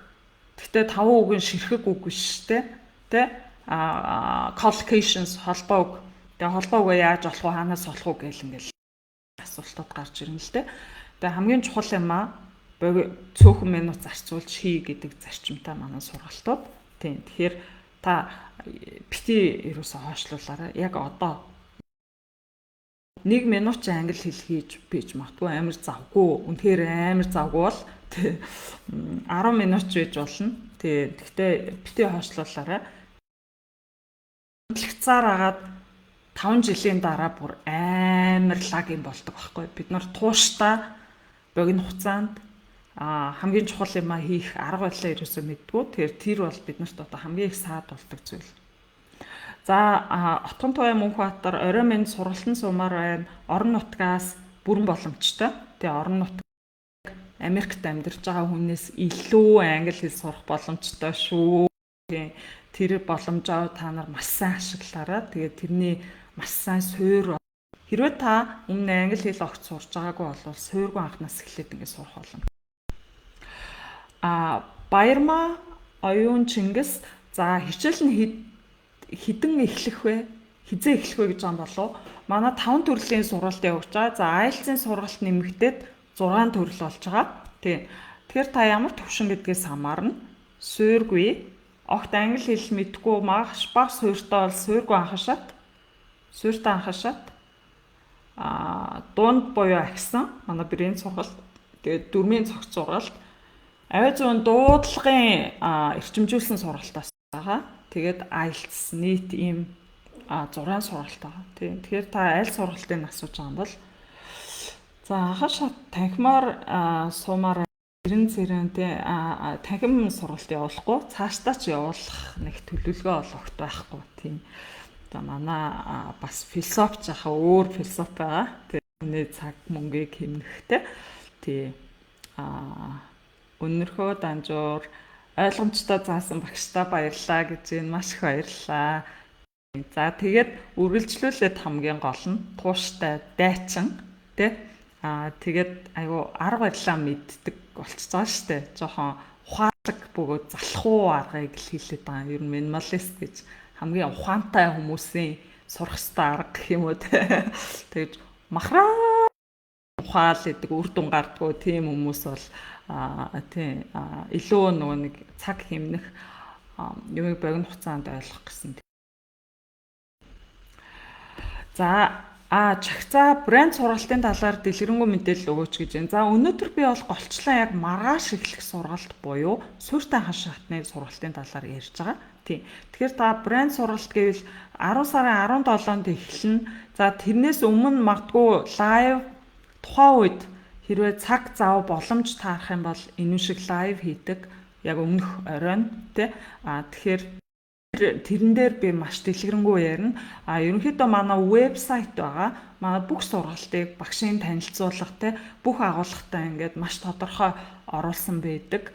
Гэхдээ 5 үг нь ширхэг үг биш штэ. Тэ? А collocations, холбоо үг. Тэгээ холбоо үгээ яаж олох вэ? Хаанаас олох уу гэл ингээл асуултууд гарч ирнэ л дээ. Тэгээ хамгийн чухал юм аа цөөхөн минут зарцуулж хий гэдэг зарчимтай манай сургалтууд. Тийм. Тэгэхээр та бити ерөөсө хойшлуулаарай. Яг одоо 1 минут ч англи хэл хийж бийж магадгүй амар завгүй, үнэхээр амар завгүй бол 10 минут ч байж болно. Тий. Гэхдээ бити хойшлуулаарай. Хөдөлгцаар агаад 5 жилийн дараа бүр амар лаг юм болдог байхгүй. Бид нар тууштай богино хугацаанд хамгийн чухал юм а хийх арга барилаа ерөөсөө мэддэггүй. Тэгэхээр тэр бол биднэрт одоо хамгийн их саад болдог зүйл. За, Отгон Туяа Мөнхбаатар, орой минь, сургалтанд сумаар байна. Орон нутгаас бүрэн боломжтой. Тэгээ орон нутг Америкт амьдарч байгаа хүнээс илүү англи хэл сурах боломжтой шүү. Тэр боломжоо та нар маш сайн ашиглаарай. Тэгээд тэрний маш сайн суур, хэрвээ та өмнө англи хэл огт сурж байгаагүй бол суургүй анхнаас эхлээд ингэ сурах боломж. Баярмаа Оюун Чингис, за, хичээл нь хэдэн эхлэх вэ? Хизээ эхлэх вэ гэж байгаа юм болов? Манай 5 төрлийн сургалт явагдаж байгаа. За, IELTS-ийн сургалт нэмэгдээд 6 төрөл болж байгаа. Тий. Тэгэхээр та ямар төвшин гэдгээс хамаарна. Суургүй, огт англи хэл мэдэхгүй, маш бага суурьтай бол суургүй анхан шат, суурьтай анхан шат, дунд буюу ахисан манай брэнд сургалт, тэгээд дөрмийн цогц сургалт, авиа зүйн дуудлагын эрчимжүүлсэн сургалтаас байгаа. Тэгээд IELTS нийт ийм 6 сургалт байгаа. Тийм. Тэгэхээр та аль сургалтыг асууж байгаа юм бол, за, анхан шат танхимаар суумаар эрен цэрэн, тий, танхим сургалт явуулахгүй, цаашдаа ч явуулах нэг төлөвлөгөө бол огт байхгүй, тийм. За, манай бас философи жаха өөр философи байгаа. Тий, цаг мөнгийг хэмнэхтэй. Тий. Өнөрхөө данжуур, ойлгомжтой заасан багштай баярлалаа гэж энэ, маш их баярлалаа. За, тэгээд үргэлжлүүлээд хамгийн гол нь тууштай дайчин, тий. Тэгээд айгу арга барилаа мэддэг болчихж байгаа штэ. Жохон ухаалаг бөгөөд залхуу аргыг л хэлээд байгаа. Ер нь минималист гэж хамгийн ухаантай хүмүүсийн сурах ёстой арга гэх юм уу, те. Тэгж махраа ухаал гэдэг үр дүн гардггүй тийм хүмүүс бол тий, илүү нөгөө нэг цаг хэмнэх, юмыг богино хугацаанд ойлгох гэсэн. За, чагцаа, брэнд сургалтын талаар дэлгэрэнгүй мэдээлэл өгөөч гэж байна. За, өнөөдөр би бол голчлон яг маргааш эхлэх сургалт буюу суурьтай анхан шатны сургалтын талаар ярьж байгаа. Тийм. Тэгэхээр та брэнд сургалт гэвэл 10 сарын 17-нд эхэлнэ. За, тэрнээс өмнө магадгүй live, тухайн үед хэрвээ цаг зав боломж таарах юм бол энэ шиг live хийдэг яг өмнөх оройн, тий. Тэгэхээр Тэрэн дээр би маш дэлгэрэнгүй ярина. А ерөнхийдөө манай вебсайт байгаа. Манай бүх сургалтыг багшийн танилцуулга те бүх агуулгатай ингээд маш тодорхой оруулсан байдаг.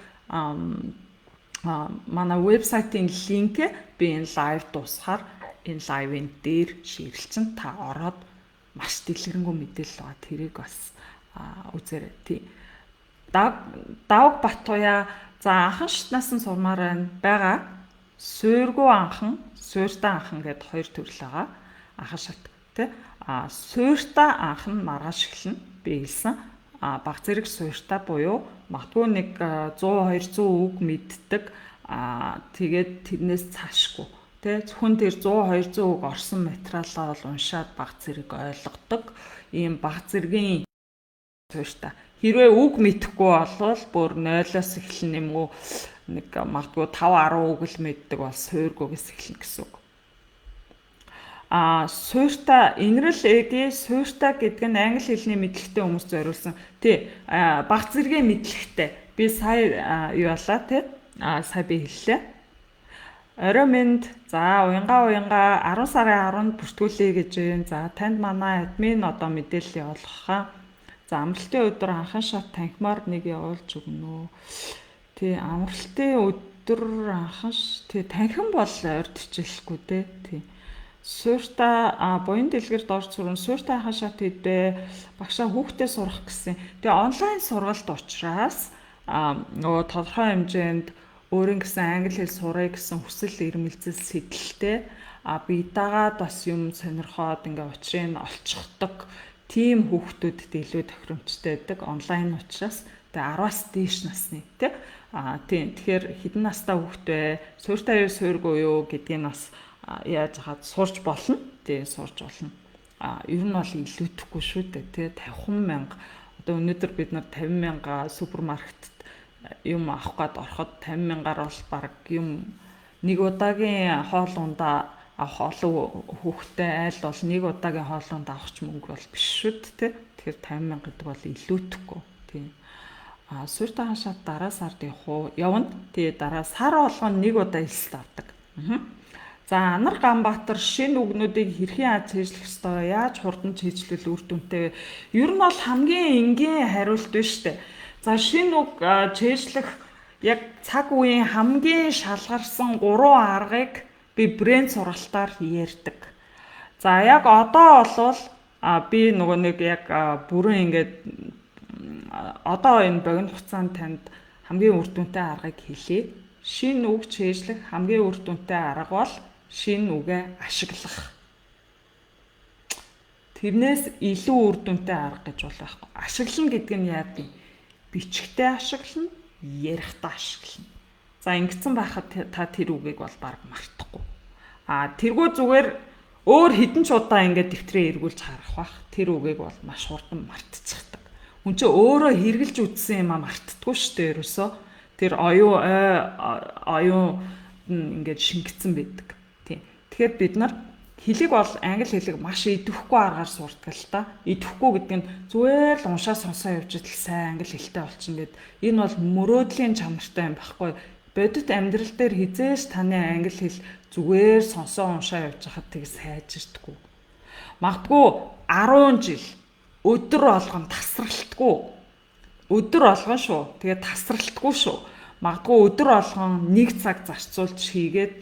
Манай вебсайтын link ээ би энэ live дуусахаар энэ live ын дээр share лсэн, та ороод маш дэлгэрэнгүй мэдээлэл байгаа. Тэрийг бас үзээрэй. Тий. Давг Батуяа, за, анхан шатнаас нь сурмаар байна байгаа. Суйргүй анхан, суйртай анхан гэдээ хоёр төрөл байгаа. Анхан шат тий. А суйртай анхан нь маргааш эхэлнэ. Би хэлсэн. А баг зэрэг суйртай буюу магадгүй нэг 100 200 үг мэддэг. А тэгээд тэрнээс цаашгүй тэ, зөвхөн тэр 100 200 үг орсон материалаа бол уншаад баг зэрэг ойлгодог. Ийм баг зэргийн суйртай. Хэрвээ үг мэдэхгүй болвол бүр 0-оос эхэлнэ юм уу, нэг магадгүй 5 10 үг л мэддэг бол суйргүйгээс эхэлнэ гэсэн үг. А суйртай инрэл эги суйртай гэдэг нь англи хэлний мэдлэгтэй хүмүүс зориулсан. Тий, баг зэргийн мэдлэгтэй. Би сая юу болаа тий? А сая би хэллээ. Орой мэнд, за, уянга уянга 10 сарын 10-нд бүртгүүлье гэж байна. За, танд манай админ одоо мэдээлэл явуулах хаа. За, амралтын өдөр анхан шат танхимаар нэг явуулж өгнө үү? Тий, амралтын өдөр анхан, тий, танхим бол ойрт хичээлэхгүй дээ. Тий. Суурта буян дэлгэр дор зүрэн суурта анхан шат хэдвэ багшаа хүүхдээ сурах гэсэн. Тэгээ онлайн сургалт учраас нөгөө тодорхой хэмжээнд өөрийн гэсэн англи хэл сурах гэсэн хүсэл эрмэлзэл сэтэлтэй, а бие дагаад бас юм сонирхоод ингээ учрыг олчихдог тийм хүүхдүүдэд илүү тохиромжтой байдаг онлайн учраас. Тэгээ 10-аас дээш насны тий. А тийм, тэгэхээр хэдэн настай хүүхэд вэ, суурьтай юу, суургүй юу гэдгийг бас яаж хаад сурч болно тий, сурч болно. А ер нь бол илүүтэхгүй шүү дээ тий. 50 мянга, одоо өнөөдөр бид нар 50 мянга супермаркетд юм авах гээд ороход 50 мянгаар бол баг юм нэг удаагийн хоол ундаа авах, олон хүүхэдтэй айл бол нэг удаагийн хоолунд авах ч мөнгө бол биш шүү дээ. Тэгэхээр 50 мянга гэдэг бол илүүтэхгүй. Тийм. А суурьтай хашаад дараа сард явах уу? Явна. Тэгээ дараа сар болгоно нэг удаа элсэлт авдаг. Аа. За, Анар Ганбаатар, шинэ үгнүүдийг хэрхэн яаж цээжлэх ёстой, яаж хурдан цээжлэл үр дүнтэй вэ? Ер нь бол хамгийн энгийн хариулт биш үү? За, шинэ үг цээжлэх яг цаг үеийн хамгийн шалгарсан гурван аргыг би брэнд сургалтаар ярьдаг. За, яг одоо болвол би нөгөө нэг яг бүрэн ингээд одоо энэ богино хугацаанд танд хамгийн үр дүнтэй аргыг хэлье. Шинэ үг цээжлэх хамгийн үр дүнтэй арга бол шинэ үгээ ашиглах. Тэрнээс илүү үр дүнтэй арга гэж бол байхгүй. Ашиглана гэдэг нь яа гэв? Бичгтээ ашиглана, ярихдаа ашиглана. За, ингэсэн байхад та тэр үгийг бол баг мартахгүй. А тэргүй зүгээр өөр хэдэн ч удаа ингээд дэвтрээ эргүүлж харах бах. Тэр үгийг бол маш хурдан мартчихдаг. Хүн чинь өөрөө хэрэгжилж үзсэн юм а мартдаггүй шүү дээ ерөөсөө. Тэр оюун оюун ингээд шингэцэн байдаг. Тийм. Тэгэхээр бид нар хэлийг бол англи хэлийг маш идэвхгүй аргаар сурдаг л та. Идэвхгүй гэдэг нь зүгээр л уншаа сонсоо явж идэл сайн англи хэлтэй болчихно гэд. Энэ бол мөрөөдлийн чанартай юм байхгүй. Бодит амьдрал дээр хизээж таны англи хэл зүгээр сонсоо уншаа явж хахад тэг сайжирдаггүй. Магадгүй 10 жил өдөр болгон тасралтгүй. Өдөр болгон шүү. Тэгээ тасралтгүй шүү. Магадгүй өдөр болгон нэг цаг зарцуулж хийгээд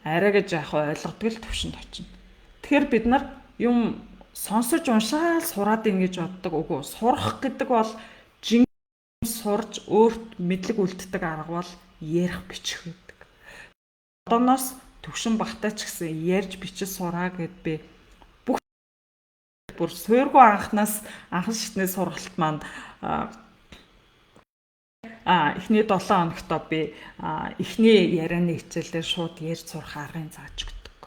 арай гэж яах вэ, ойлгодог л төвшөнд очино. Тэгэхээр бид нар юм сонсож уншаал сураад ин гэж боддог. Үгүй, сурах гэдэг бол жинхэнэ сурж өөрт мэдлэг үлддэг арга бол ярих, бичих байдаг. Одооноос төвшин багтай ч гэсэн ярьж бичиж сураа гэд би бүх бүр суйргүй анхнаас анхан шатны сургалт маань эхний 7 хоногтоо би эхний ярианы хичээлээр шууд ярьж сурах аргыг зааж өгдөг.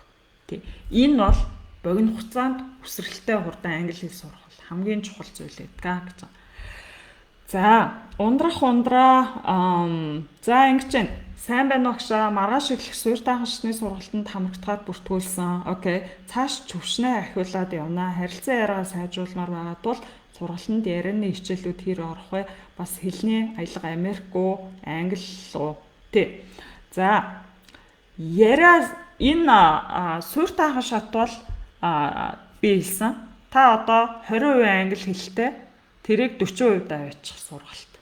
Тий. Энэ бол богино хугацаанд хүсрэлтэй хурдан англи хэл сурах бол хамгийн чухал зүйл байдаг гэж. За, ундрах ундраа, за, ингэж байна. Сайн байна уу, агшаа? Маргааш эхлэх суурьтай хашны сургалтанд хамрагдахад бүртгүүлсэн. Окей. Цааш төвшнээ ахиулаад явна. Харилцан яриагаа сайжруулмаар байгаа тул сургалтанд ярианы хичээлүүд хэр орох вэ? Бас хэлний аялга Америк уу, Англи уу? Тий. За, яриа Энэ суурьтай анхан шат бол би хэлсэн. Та одоо 20% англи хэлтэй, тэрийг 40% аваачих сургалт.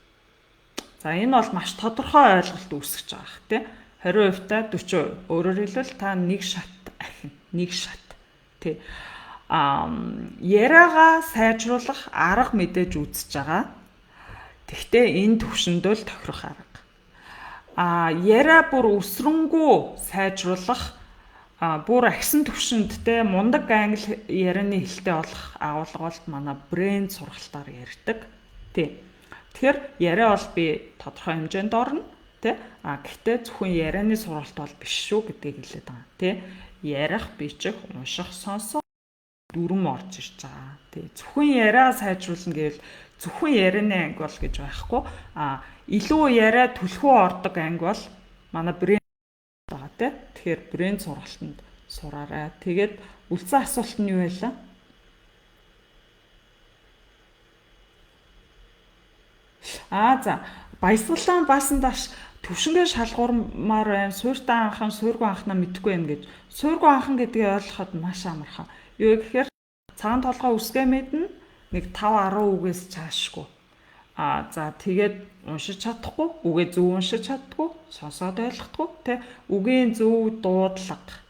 За, энэ бол маш тодорхой ойлголт үүсгэж байгаа хэ, тий. 20% та 40%. Өөрөөр хэлбэл та нэг шат ахина. Нэг шат. Тий. Яриагаа сайжруулах арга мэдээж үзэж байгаа. Тэгвэл энэ төвшөндөө л тохирох арга. Яриа бүр өсрөнгүү сайжруулах, бүр агсан төвшөнд те мундаг англи ярианы хэлтэй болох агуулга бол манай брэнд сургалтаар ярьдаг. Тий. Тэгэхээр яриа бол би тодорхой хэмжээнд орно, тий. Гэхдээ зөвхөн ярианы сургалт бол биш шүү гэдгийг хэлээд байгаа. Тий. Ярих, бичих, унших, сонсох дүрм орж ирж байгаа. Тий. Зөвхөн яриа сайжруулна гэвэл зөвхөн ярианы анги бол гэж байхгүй. Илүү яриа түлхүү ордог анги бол манай брэнд байгаа, тий. Тэгэхээр брэнд сургалтанд сураарай. Тэгээд үлдсэн асуулт нь юу байлаа? За, баясгалан баасан даш төвшингээ шалгуурмаар байна. Суурьтай анхан, суургүй анхнаа мэдэхгүй юм гэж. Суургүй анхан гэдгийг ойлгоход маш амархан. Юу гэхээр цагаан толгой үсгээ мэднэ. Нэг 5 10 үгээс чаашгүй. За, тэгээд уншиж чадахгүй, үгээ зөв уншиж чаддгүй, сонсоод ойлгохгүй, тэ, үгийн зөв дуудлага.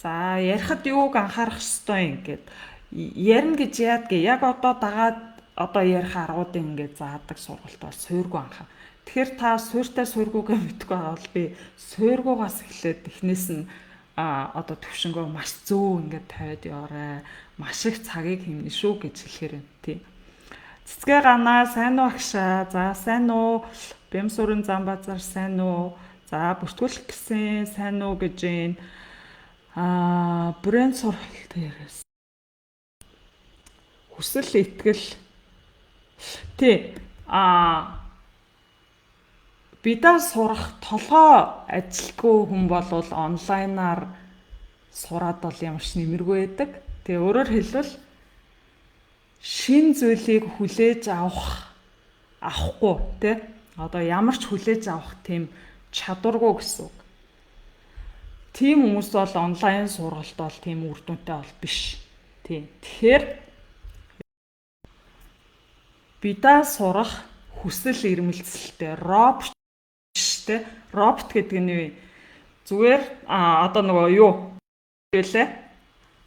За, ярихад юуг анхаарах ёстой юм гээд ярина гэж яадгийг яг одоо дагаад одоо ярих аргуудыг ингээд заадаг сургалт бол суургүй анхаа. Тэгэхээр та суурьтай суургүйгээ мэдэхгүй байгаа бол би суургуугаас эхлээд эхнээс нь одоо төвшөнгөө маш зөв ингээд тавиад яваарай. Маш их цагийг хэмнэ шүү гэж хэлэхээр байна, тий. Цэцгээ ганаа, сайн уу агшаа. За, сайн уу? Бямсурын зам базар сайн уу? За, бүртгүүлэх гэсэн сайн уу гэж юм. Брэнд сургалт яриас. Хүсэл итгэл. Тий. Бидаа сурах толгой ажилтгүй хүн бол онлайнаар сураад бол ямар ч нэмэргүй байдаг. Тэгээ өөрөөр хэлбэл шин зүйлийг хүлээж авахгүй тий. Одоо ямар ч хүлээж авах тийм чадваргүй гэсэн үг. Тийм хүмүүс бол онлайн сургалт бол тийм үр дүнтэй бол биш. Тий. Тэгэхээр бидаа сурах хүсэл эрмэлзэлтэй робот штэ. Робот гэдэг нь юу? Зүгээр одоо нөгөө юу гэлээ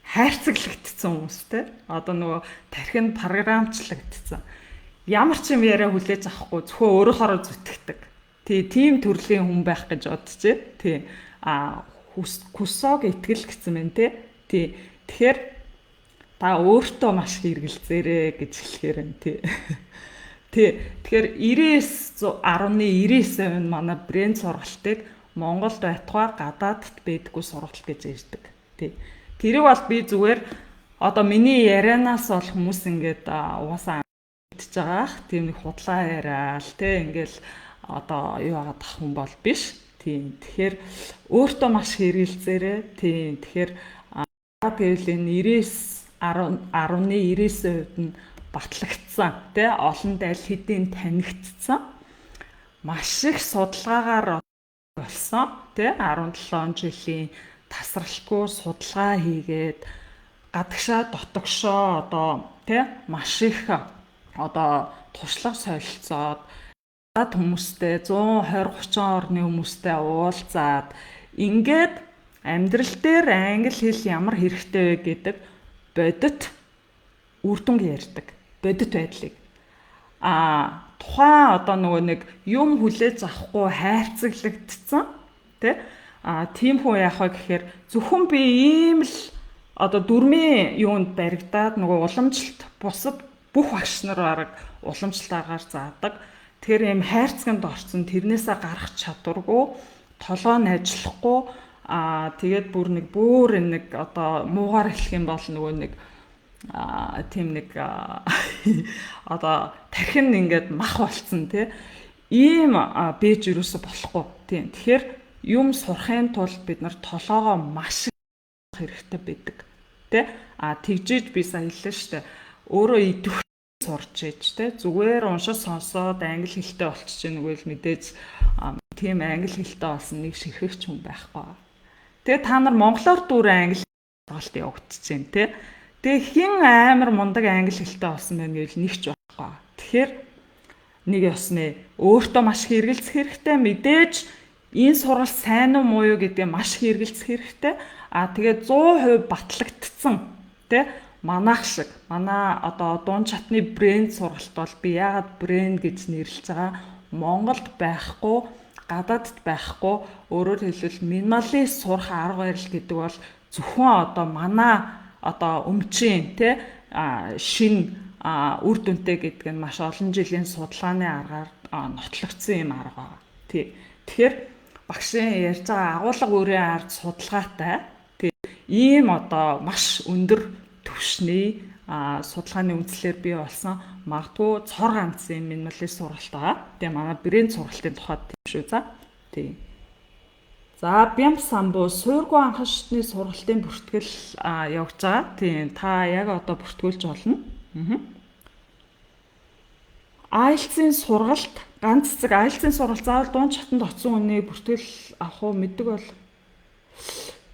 хайрцаглагдсан хүмүүс те. Одоо нөгөө тархинд програмчлагдсан. Ямар ч юм яриа хүлээж авахгүй зөвхөн өөрөөхөөрөө зүтгэдэг. Тий, тийм төрлийн хүн байх гэж бодчих. Тий. Хүсог итгэл гэсэн мэн те. Тий. Тэгэхээр та өөртөө маш их эргэлзээрэй гэж хэлэхээр байна, тий. Тий. Тэгэхээр 99.99% нь манай брэнд сургалтыг Монголд байтугай гадаадд байдаггүй сургалт гэж ярьдаг. Тий. Тэрийг бол би зүгээр одоо миний ярианаас бол хүмүүс ингээд угаасаа мэдчихэж байгаа ах. Тийм нэг худлаа яриа л тий ингээл одоо юу хагаад ах хүн бол биш. Тийм. Тэгэхээр өөртөө маш хэрэгэлзээрэй. Тийм. Тэгэхээр гэвэл энэ 99.10.99% нь батлагдсан тий олон аль хэдийн танигдсан маш их судалгаагаар болсон тий 17 жилийн тасралтгүй судалгаа хийгээд гадагшаа дотогшоо одоо тий маш их одоо туршлага солилцоод хүмүүстэй 120 30 орны хүмүүстэй уулзаад ингээд амьдрал дээр англи хэл ямар хэрэгтэй вэ гэдэг бодит үр дүнг ярьдаг. Бодит байдлыг. Тухайн одоо нөгөө нэг юм хүлээж авахгүй хайрцаглагдсан тий тийм хүн яах вэ гэхээр зөвхөн би ийм л одоо дүрмийн юунд баригдаад нөгөө уламжлалт бусад бүх багш нар бараг уламжлалт аргаар заадаг. Тэгэхээр ийм хайрцагт орсон, тэрнээсээ гарах чадваргүй, толгой нь ажиллахгүй, тэгээд бүр нэг бүр нэг одоо муугаар хэлэх юм бол нөгөө нэг тийм нэг одоо тархин ингээд мах болцсон тий ийм бэж юусоо болохгүй тий. Тэгэхээр юм сурахын тулд бид нар толгоогоо маш хэрэгтэй байдаг тий. Тэгжиж би сая хэллээ шүү дээ, өөрөө идэвх сурч ээж тий, зүгээр уншиж сонсоод англи хэлтэй болчих чинь үгүй л мэдээж тийм англи хэлтэй болсон нэг ширхэгч хүн байхгүй. Тэгээ та нар монголоор дүүрэн англи сургалт явагдчихээн, тий. Тэгээ хэн амар мундаг англи хэлтэй болсон байна гэвэл нэг ч байхгүй. Тэгэхээр нэг ёсны өөртөө маш хэрэгэлцэх хэрэгтэй, мэдээж энэ сургалт сайн уу, муу юу гэдгээ маш хэрэгэлцэх хэрэгтэй. А тэгээ 100% батлагдсан, тий, манайх шиг манай одоо дунд шатны брэнд сургалт бол, би яагаад брэнд гэж нэрлэж байгаа, Монголд байхгүй, гадаадд байхгүй. Өөрөөр хэлбэл, минималист сурах арга барил гэдэг бол зөвхөн одоо манай одоо өмчийн, тий, шин үр дүнтэй гэдэг нь маш олон жилийн судалгааны аргаар нотлогдсон юм арга байгаа. Тий. Тэгэхээр багшийн ярьж байгаа агуулга өөрийн ард судалгаатай. Тий. Ийм одоо маш өндөр түвшний судалгааны үндслээр бий болсон, магадгүй цор ганц юм минималист сургалт байгаа. Тэгээ манай брэнд сургалтын тухайд тийм шүү, за. Тий. За, Бямб самбу, суургүй анхан шатны сургалтын бүртгэл явж байгаа. Тийм, та яг одоо бүртгүүлж болно. IELTS-ийн сургалт, ганц цэцэг, IELTS-ийн сургалт заавал дунд шатанд очсон хүний бүртгэл авах уу, мэддэг бол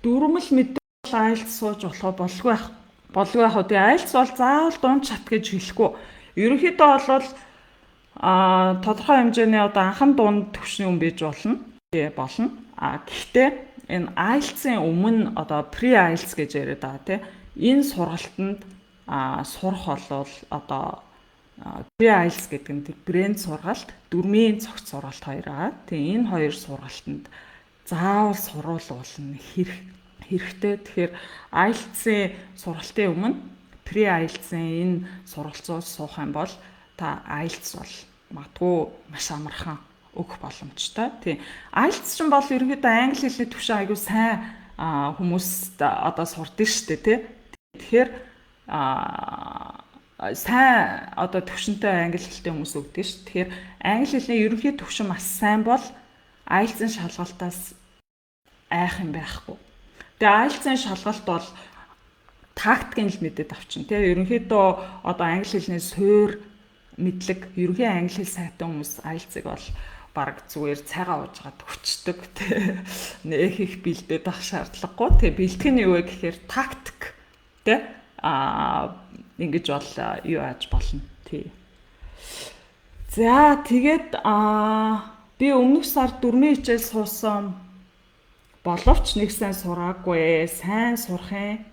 дүрмэл мэддэг бол IELTS сууж болох болгүй байх, болгүй байх уу. Тэгээ IELTS бол заавал дунд шат гэж хэлэхгүй. Ерөнхийдөө бол тодорхой хэмжээний одоо анхан дунд түвшний хүн байж болно. Тэгээ болно. А гэхдээ энэ IELTS-ийн өмнө одоо pre IELTS гэж яриад байгаа, тий. Энэ сургалтанд сурах болвол одоо pre IELTS гэдэг нь брэнд сургалт, дүрмийн цогц сургалт хоёр байгаа. Тэгээ энэ хоёр сургалтанд заавал суруулна хэрэгтэй. Тэгэхээр IELTS-ийн сургалтын өмнө pre IELTS-ийн энэ сургалцууд суух юм бол та IELTS бол магадгүй маш амархан өгөх боломжтой. Тийм. IELTS ч бол ерөнхийдөө англи хэлний түвшин аягүй сайн хүмүүс одоо сурдаг шүү дээ, тий. Тэгэхээр сайн одоо төвшөнтэй англи хэлтэй хүмүүс өгдөг шүү. Тэгэхээр англи хэлний ерөнхий төвшин маш сайн бол IELTS-ын шалгалтаас айх юм байхгүй. Тэгээ IELTS-ын шалгалт бол тактикийн л мэдээд авчин, тий. Ерөнхийдөө одоо англи хэлний суур мэдлэг, ерөнхий англи хэл сайтай хүмүүс IELTS-ыг бол баг зүгээр цайгаа ууж байгаад өгчдөг, тий. Нэх их бэлдээд авах шаардлагагүй. Тий, бэлтгэх нь юу вэ гэхээр тактик, тий, ингэж бол юу яаж болно, тий. За, тэгээд би өмнөх сар дөрмийн хичээл суусан боловч нэг сайн сураагүй. Сайн сурахын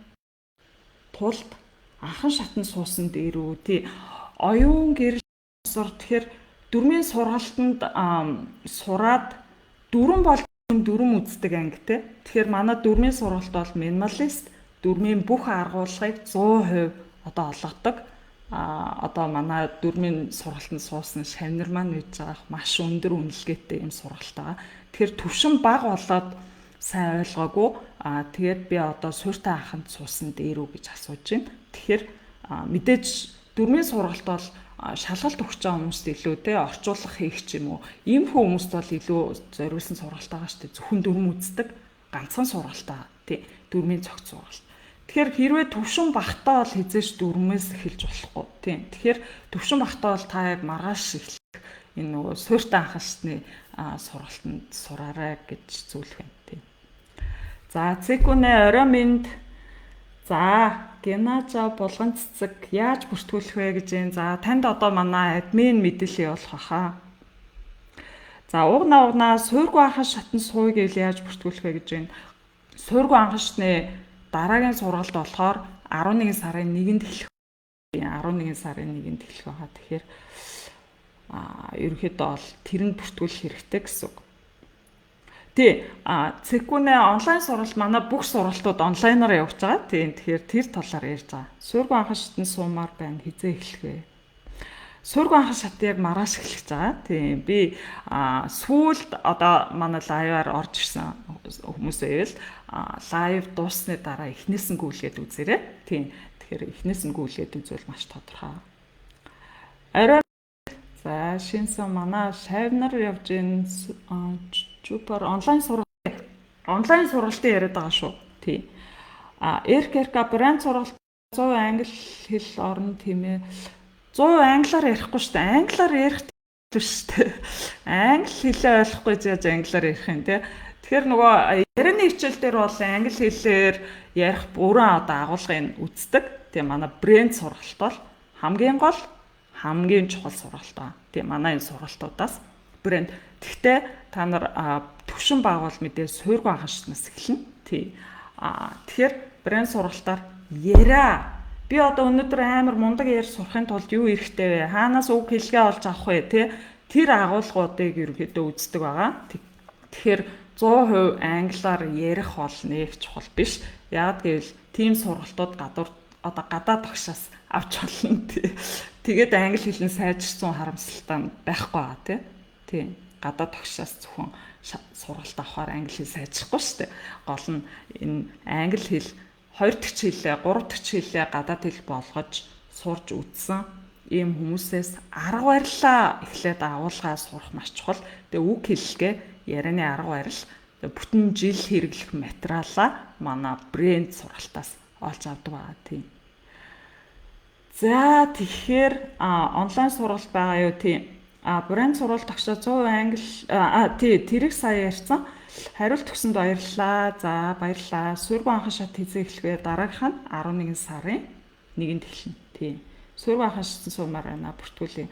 тулд анхан шатанд суусан дээр үү, тий. Оюун гэрэл сур, тэгэхээр дүрмийн сургалтанд сураад дүрм бол дүрм үздэг анги, те. Тэгэхээр манай дүрмийн сургалт бол минималист дүрмийн бүх аргуулгыг 100% одоо олгодог. Одоо манай дүрмийн сургалтанд суусан шавнар маань мэдж байгаа, маш өндөр үнэлгээтэй юм сургалт байгаа. Тэгэхээр төвшин бага болоод сайн ойлгоогүй. Тэгээд би одоо суурьтай анханд суусан дээр үү гэж асууж байна. Тэгэхээр мэдээж дүрмийн сургалт бол шалгалт өгч байгаа хүмүүст илүү, те, орчуулга хийх ч юм уу. Ийм хүмүүст бол илүү зориулсан сургалт байгаа шүү дээ. Зөвхөн дүрм үздэг ганцхан сургалт байгаа. Тий. Дүрмийн цогц сургалт. Тэгэхээр хэрвээ төвшин багтаа бол хэзээ ч дүрмээс эхэлж болохгүй. Тийм. Тэгэхээр төвшин багтаа бол та яг маргааш эхлэх энэ нөгөө суурьтай анхан шатны сургалтанд сураарай гэж зөвлөх юм. Тийм. За, Цэкүнэ, орой минь. За, Генажа, булган цэцэг, яаж бүртгүүлэх вэ гэж юм. За, танд одоо манай админ мэдээлэл явуулах баха. За, угнаа, угнаа, суургүй анхан шатан сууя гэвэл яаж бүртгүүлэх вэ гэж байна. Суургүй анхан шатны дараагийн сургалт болохоор 11 сарын 1-нд эхлэх. 11 сарын 1-нд эхлэх байгаа. Тэгэхээр ерөнхийдөө бол тэрэнд бүртгүүлэх хэрэгтэй гэсэн үг. Тий, цэкүнэ, онлайн сургалт, манай бүх сургалтууд онлайнаар явж байгаа. Тийм, тэгэхээр тэр талаар ярьж байгаа. Суургүй анхан шатнд суумаар байна. Хизээ эхлэх вэ? Суургүй анхан шат яг маргааш эхлэх байгаа. Тийм, би сүүлд одоо манай live аар орж ирсэн хүмүүс байвал live дууссаны дараа эхнээс нь гүйлгээд үзээрэй. Тийм. Тэгэхээр эхнээс нь гүйлгээд үзвэл маш тодорхой. Арай. За, шинсэн манай шавнар явж ин Жупар, онлайн сургалтын яриад байгаа шүү. Тий. РКРК, брэнд сургалт 100 англи хэл орно, тийм ээ. 100 англиар ярихгүй шүү дээ. Англиар ярих биш шүү дээ. Англи хэлээ ойлгохгүй яаж англиар ярих юм, те. Тэгэхээр Тэгэхээр нөгөө ярианы хичээл дээр бол англи хэлээр ярих бүрэн одоо агуулгыг үздэг. Тийм, манай брэнд сургалт бол хамгийн гол, хамгийн чухал сургалт ба. Тийм, манай энэ сургалтуудаас брэнд. Тэгтээ та нар төвшин байгуул мэдээ суургүй анхан шатнаас эхэлнэ. Тий. Тэгэхээр брэнд сургалтаар яриа. Би одоо өнөөдөр амар мундаг ярьж сурахын тулд юу хэрэгтэй вэ? Хаанаас үг хэлгээ олж авах вэ? Тэ? Тэр агуулгуудыг ерөнхийдөө үздэг байгаа. Тэгэхээр 100% англиар ярих бол нэг чухал биш. Яг гэвэл тийм сургалтууд гадуур, одоо гадаад багшаас авч болно. Тэгээд англи хэл нь сайжирсан харамсалтай байхгүй байгаа, тий. Тийм. Гадаад багшаас зөвхөн сургалт авахаар англи хэл сайжрахгүй шүү дээ. Гол нь энэ англи хэл, хоёр дахь хэлээ, гурав дахь хэлээ гадаад хэл болгож сурж үзсэн ийм хүмүүсээс арга барилаа эхлээд агуулгаа сурах маш чухал. Тэгээ үг хэллэгээ, ярианы арга барил, бүтэн жил хэрэглэх материалаа манай брэнд сургалтаас олж авдаг байгаа, тийм. За, тэгэхээр онлайн сургалт байгаа юу, тийм. Брэнд сургалт тогшоо 100% англи, тий, тэрийг сая ярьсан. Хариулт өгсөнд баярлалаа. За, баярлалаа. Суургүй анхан шат хэзээ эхлэх вэ? Дараагийнх нь 11 сарын 1-нд эхэлнэ. Тийм. Суургүй анхан шатсан суумаар байна бүртгүүлээ.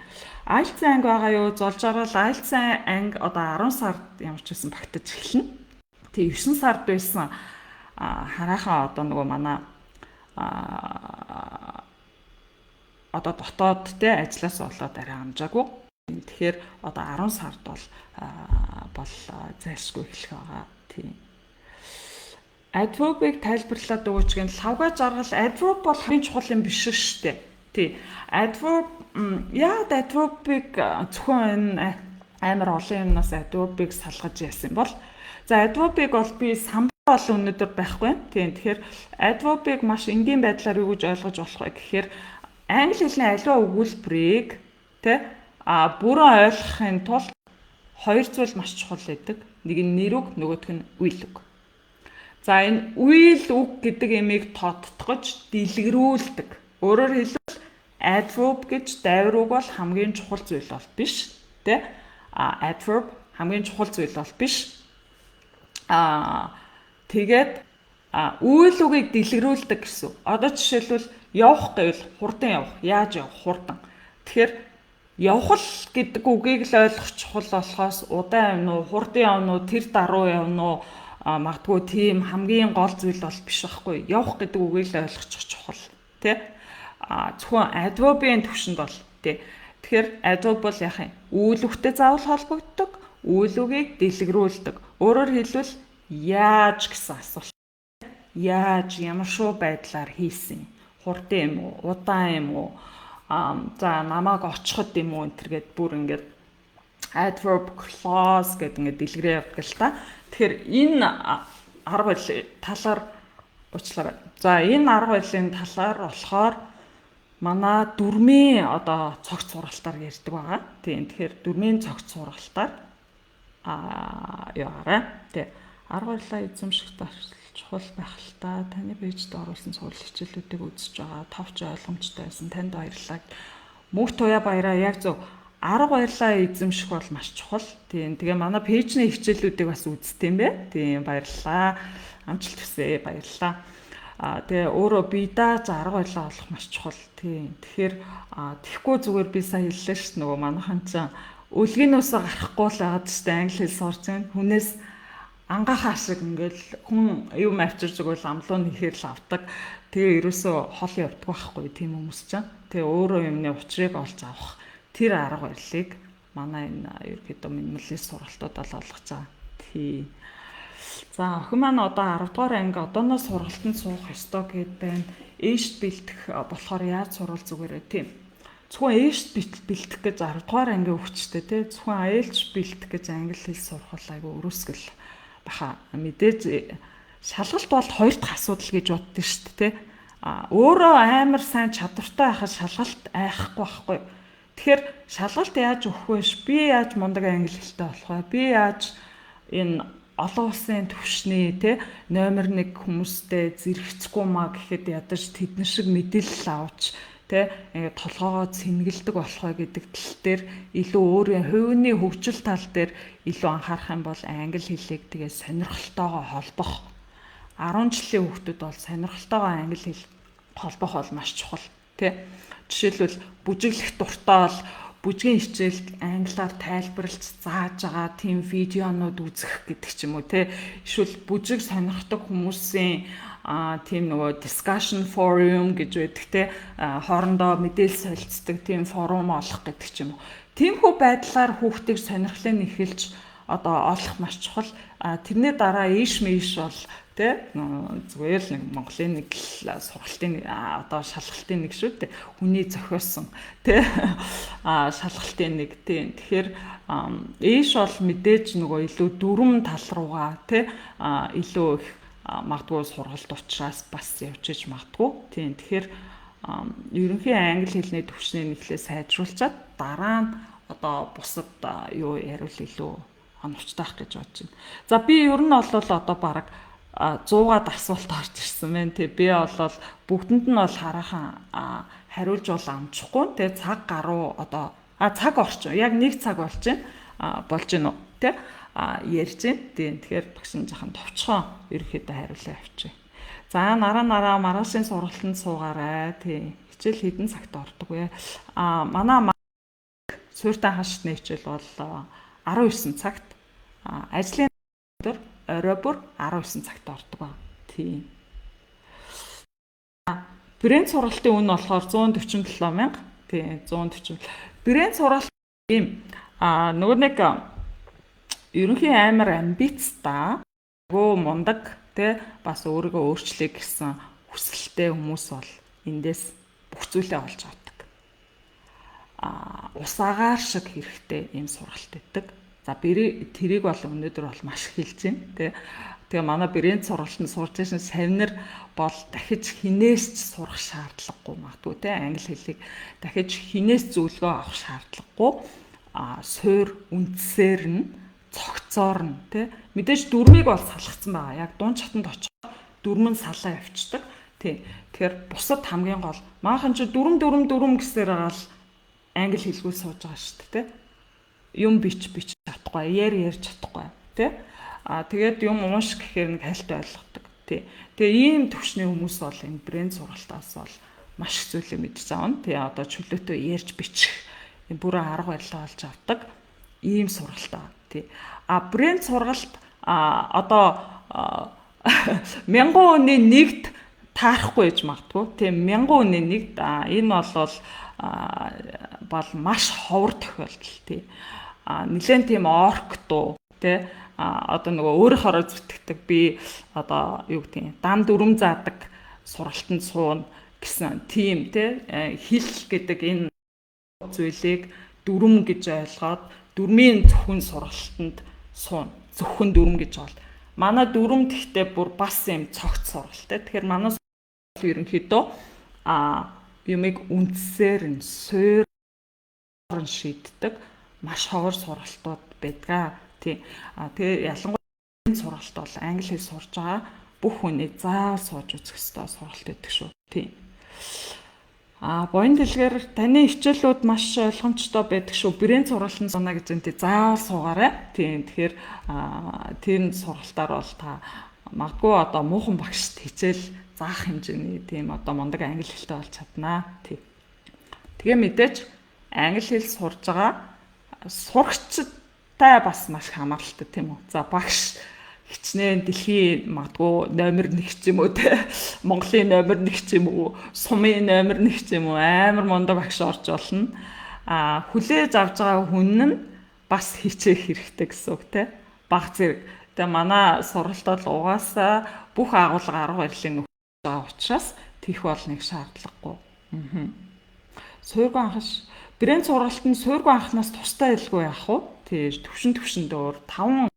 IELTS анги байгаа юу? Зол жаргал, IELTS анги одоо 10 сард ямар ч байсан багтаж эхэлнэ. Тий, 9 сард байсан хараахан одоо нөгөө манай одоо дотоод те ажлаас болоод арай амжаагүй. Тэгэхээр одоо 10 сард бол зайлшгүй эхлэх байгаа. Тийм. Adverb-ыг тайлбарлаад өгөөч гэн, лавга жаргал, adverb бол хамгийн чухал юм биш шүү дээ. Тий. Adverb, яагаад adverb-ыг зөвхөн энэ амар олон юмнаас adverb-ыг салгаж яасан бол, за, adverb-ыг бол би самбар бол өнөөдөр байхгүй. Тийм. Тэгэхээр adverb-ыг маш энгийн байдлаар юу гэж ойлгож болох вэ гэхээр англи хэлний аливаа өгүүлбэрийг тэ бүрэн ойлгохын тулд хоёр зүйл маш чухал байдаг. Нэг нь нэр үг, нөгөөх нь үйл үг. За, энэ үйл үг гэдэг ямыг тодтогч дэлгэрүүлдэг. Өөрөөр хэлбэл, adverb гэж дайвар үг бол хамгийн чухал зүйл бол биш, тэ? Adverb хамгийн чухал зүйл бол биш. Тэгээд үйл үгийг дэлгэрүүлдэг гэсэн. Одоо жишээлбэл, явах гэвэл хурдан явах. Яаж явах? Хурдан. Тэгэхээр явах л гэдэг үгийг л ойлгох чухал болохоос удаан явна уу, хурдан явна уу, тэр даруй явна уу, магадгүй тийм хамгийн гол зүйл бол биш байхгүй. Явах гэдэг үгийг л ойлгочих чухал, тий? Зөвхөн adverb-ийн төвшөнд бол, тий. Тэгэхээр adverb бол яах юм? Үйл үгтэй заавал холбогддог, үйл үгийг дэлгэрүүлдэг. Өөрөөр хэлбэл, яаж гэсэн асуулт. Яаж, ямар шуу байдлаар хийсэн? Хурдан юм уу? Удаан юм уу? За, намайг очиход юм уу, энэ тэр гээд бүр ингээд adverb clause гэдэг ингээд дэлгэрээ явдаг л та. Тэгэхээр энэ арга барил талаар уучлаарай. За, энэ арга барилын талаар болохоор манай дүрмийн одоо цогц сургалтаар ярьдаг байгаа. Тийм, тэгэхээр дүрмийн цогц сургалтаар яваарай. Тий. Арга барилаа эзэмших чухал байх л та. Таны page д оруулсан сурал хичээлүүдийг үзэж байгаа. Товч ойлгомжтой байсан. Танд баярлалаа. Мөнх туяа, баяраа, яг зөв, арга барилаа эзэмших бол маш чухал. Тийм. Тэгээ манай page ний хичээлүүдийг бас үздэг юм бэ? Тийм, баярлалаа. Амжилт хүсье. Баярлалаа. Тэгээ өөрөө бие дааж арга барилаа олох маш чухал. Тийм. Тэгэхээр тэгэхгүй зүгээр би сая хэллээ шүү дээ. Нөгөө манайхан чинь өлгийнөөсөө гарахгүй л байгаад шүү дээ, англи хэл сурч байна. Хүнээс ангаахаа шиг ингээл хүн юм авчирч өгвөл амлуу нэхээр л авдаг. Тэгээ ерөөсөө хол явдаг байхгүй тийм хүмүүс чинь. Тэгээ өөрөө юмны учрыг олж авах тэр арга барилыг манай энэ ерөөдөө минималист сургалтууд бол олгож байгаа. Тий. За, охин маань одоо 10 дугаар анги одооноос сургалтанд суух ёстой гэд байна. Ээшд бэлтгэх болохоор яаж сурвал зүгээрээ, тийм. Зөвхөн ээшд бэлтгэх гэж 10 дугаар ангийн хөвчтэй тий. Зөвхөн IELTS бэлтгэх гэж англи хэл сурах бол айгүй өрөөсгөл баха. Мэдээж шалгалт бол хоёр дахь асуудал гэж боддоо шүү дээ тий. Өөрөө амар сайн чадвартай байхад шалгалт айхгүй байхгүй. Тэгэхээр шалгалт яаж өгөх вэ? Би яаж мундаг англи хэлтэй болох вэ? Би яаж энэ олон улсын түвшний те номер 1 хүмүүстэй зэрэгцэхгүй маа гэхэд ядаж тэдэн шиг мэдээлэл авч Тэ, ингээд толгоогоо цэнгэлдэг болох вэ гэдэг тал дээр илүү, өөрийн хувийн хөгжил тал дээр илүү анхаарах юм бол англи хэлийг тэгээ сонирхолтойгоо холбох. 10 жилийн хүүхдүүд бол сонирхолтойгоо англи хэл холбох бол маш чухал, тий. Жишээлбэл, бүжиглэх дуртай бол бүжгийн хичээлд англиар тайлбарлаж зааж байгаа тийм видеонууд үзэх гэдэг ч юм уу, те. Эсвэл бүжиг сонирхдаг хүмүүсийн тийм нөгөө discussion forum гэж байдаг, те, хоорондоо мэдээлэл солилцдог тийм форум олох гэдэг ч юм уу. Тиймэрхүү байдлаар хүүхдийг сонирхлыг эхэлж одоо олох маш чухал. Тэрний дараа ийш мийш бол, тэ, зүгээр л нэг Монголын нэг л сургалтын одоо шалгалтын нэг шүү дээ. Хүний зохиосон, тэ, шалгалтын нэг, тийм. Тэгэхээр ийш бол мэдээж нөгөө илүү дүрм тал руугаа, тэ, илүү их магадгүй сургалт учраас бас явж иж магадгүй. Тийм, тэгэхээр ерөнхий англи хэлний түвшнийг нэхлээ сайжруулчаад дараа нь одоо бусад юу яриул илүү оновчтой ах гэж бодож байна. За, би ер нь бол одоо бараг 100-аад асуулт орж ирсэн байна. Тэг, би бол бүгдэнд нь бол хараахан хариулж бол амжихгүй. Тэгээ цаг гаруй одоо цаг орчин яг 1 цаг болж байна. Болж байна уу? Тэ, ярьж байна. Тийм, тэгэхээр багш нь жахан товчхон ерөөхдөө хариулаа явчих. За, нараа нараа маргаашийн сургалтанд суугаарай. Тийм. Хичээл хэдэн цагт ордог вэ? Манай суурьтай хашны хичээл бол 19 цагт, ажлын өдөр орой бүр 19 цагт ордог ба. Тийм. Брэнд сургалтын үнэ болохоор 147 мянга. Тийм, 140. Брэнд сургалт ийм нөгөө нэг ерөнхий амар амбицтай, гоо мундаг, тэ, бас өөрийгөө өөрчлөе гэсэн хүсэлтэй хүмүүс бол эндээс бүх зүйлээ олж авдаг. Ус агаар шиг хэрэгтэй ийм сургалт өгдөг. За, тэрийг бол өнөөдөр бол маш их хэлж байна, тий. Тэгээ манай брэнд сургалтанд сурч байсан савнар бол дахиж хинээс ч сурах шаардлагагүй магадгүй, тий. Англи хэлийг дахиж хинээс зөвлөгөө авах шаардлагагүй, суур үндсээр нь, цогцоор нь, тий. Мэдээж дүрмийг бол салгацсан байгаа. Яг дунд чатанд очиход дүрм нь салаа явцдаг. Тий. Тэгэхээр бусад хамгийн гол maaхан чи дүрм дүрм дүрм гэсээр байгаа л англи хэлгүй сууж байгаа шүү дээ, тий. Юм бич бич чадахгүй, ярьж чадахгүй, тий. Тэгээд юм унш гэхээр нэг хальт ойлгодог, тий. Тэгээ ийм төвшний хүмүүс бол энэ брэнд сургалтаас бол маш их зүйлийг мэдж авна. Тий, одоо чөлөөтэй ярьж бичих бүрэн арга барилаа олж авдаг ийм сургалт аа. Тий. Брэнд сургалт одоо мянган хүний нэгт таарахгүй гэж магадгүй. Тийм, мянган хүний нэгт энэ бол маш ховор тохиолдол, тий. Нилээн тийм орк дуу, тий, одоо нөгөө өөрийнхоороо зүтгэдэг, би одоо юу гэдэг, дан дүрм заадаг сургалтанд сууна гэсэн тийм, тий, хэл гэдэг энэ зүйлийг дүрм гэж ойлгоод дүрмийн зөвхөн сургалтанд сууна. Зөвхөн дүрм гэж бол. Манай дүрм тэгтээ бүр бас юм цогц сургалт. Тэгэхээр манай ерөнхийдөө юмыг үндсээр нь, суур нь шийддэг маш ховор сургалтууд байдаг. Тий. Тэгээ ялангуяа энэ сургалт бол англи хэл сурж байгаа бүх хүний заавал сууж үзэх ёстой сургалт байдаг шүү. Тий. Буян дэлгэр, таны хичээлүүд маш ойлгомжтой байдаг шүү. Брэнд сургалтанд сууна гэж энэ заавал суугаарай. Тийм, тэгэхээр тийм сургалтаар бол та магадгүй одоо муухан багшд хичээл заах хэмжээний тийм одоо мундаг англи хэлтэй болж чаднаа. Тийм. Тэгээ мэдээж англи хэл сурж байгаа сурагчтай бас маш хамааралтай, тийм үү. За, багш хичнээн дэлхийн магадгүй номер 1 ч юм уу, те, Монголын номер 1 ч юм уу, сумын номер 1 ч юм уу, амар мундаг багш орж болно. Хүлээж авч байгаа хүн нь бас хичээх хэрэгтэй гэсэн үг, те. Баг зэрэг. Тэгээ манай сургалтад угаасаа бүх агуулга, арга барилын нөхөж байгаа учраас тийх бол нэг шаардлагагүй. Суургүй анхаш брэнд сургалтанд суургүй анхнаас тустай хэлгүй яах вэ? Тий, төвшин төвшөнд өөр 5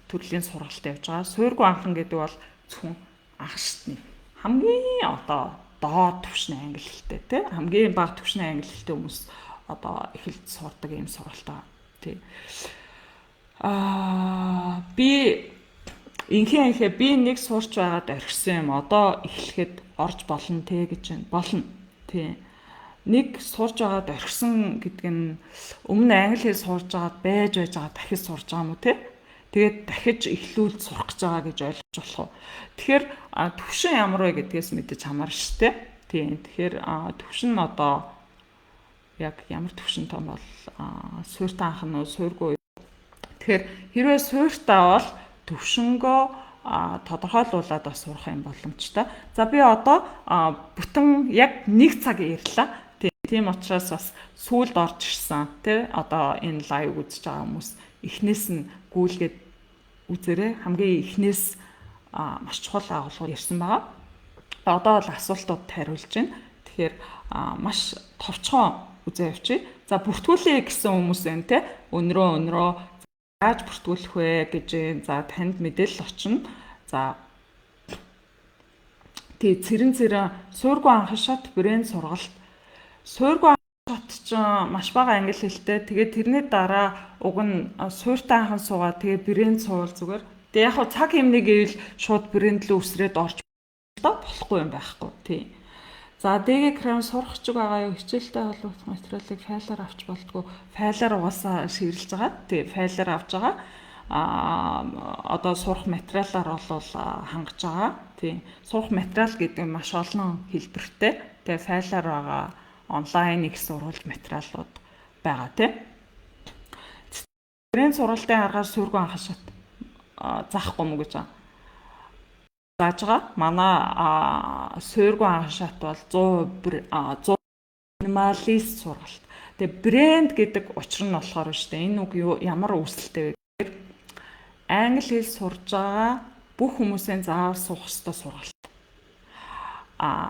төрлийн сургалт явж байгаа. Суургүй анхан гэдэг бол зөвхөн анх шатны хамгийн одоо доод түвшний англи хэлтэй, тий, хамгийн бага түвшний англи хэлтэй хүмүүс одоо эхэлж сурдаг ийм сургалт байгаа. Тий. Би инхээ инхээ би нэг сурч байгаад орхисон юм. Одоо эхлэхэд орж болно те гэж байна. Болно. Тий. Нэг сурж байгаад орхисон гэдэг нь өмнө англи хэл сурж байгаад байж байгаа дахиж сурж байгаа юм уу те? Тэгээд дахиж эхлүүлж сурах гэж байгаа гэж ойлгож болох уу? Тэгэхээр төвшин ямар вэ гэдгээс мэдээж хамаарна шүү дээ. Тийм. Тэгэхээр төвшин нь одоо яг ямар төвшинтэй бол суурьтай анх нь уу, суургүй. Тэгэхээр хэрвээ суурьтай бол төвшөнгөө тодорхойлуулад бас сурах юм боломжтой. За, би одоо бүтэн яг 1 цаг ярьлаа. Тийм учраас бас сүүлд орж ирсэн тий, одоо энэ live үзэж байгаа хүмүүс эхнээс нь гүйлгээд үзээрэй. Хамгийн эхнээс маш чухал агуулгууд ярьсан байгаа. Одоо бол асуултууд хариулж байна. Тэгэхээр маш товчхон үзээ явчих. За, бүртгүүлье гэсэн хүмүүс байна те. Өнрөө өнрөө яаж бүртгүүлэх вэ гэж байна. За, танд мэдээлэл очино. За тий, цэрэн цэрэн суургүй анхан шат, брэнд сургалт. Суургүй шат чинь маш бага англи хэлтэй. Тэгээд тэрний дараа уг нь суурьтай анхан суугаа, тэгээд брэнд суувал зүгээр. Тэгээд яг хав цаг хэмнээ гэвэл шууд брэнд лүү үсрээд орч болохгүй юм байхгүй. Тий. За, DG крем сурах чиг байгаа юу? Хичээлтэй холбогдох материалыг файлаар авч болдгоо. Файлаар угаасаа ширлж байгаа. Тий, файлаар авч байгаа. Одоо сурах материалаар бол хангаж байгаа. Тий. Сурах материал гэдэг нь маш олон хэлбэртэй. Тэгээ файлаар байгаа, онлайн их сурвалж материалууд байгаа тий. Брэнд сургалтын аргаар суургүй анхан шат заахгүй мүү гэж байгаа, зааж байгаа. Манай суургүй анхан шат бол 100% 100 минималист сургалт. Тэгээ брэнд гэдэг учир нь болохоор шүү дээ. Энэ үг юу, ямар үүсэлтэй вэ гэхээр англи хэл сурж байгаа бүх хүмүүсийн заавал суух ёстой сургалт.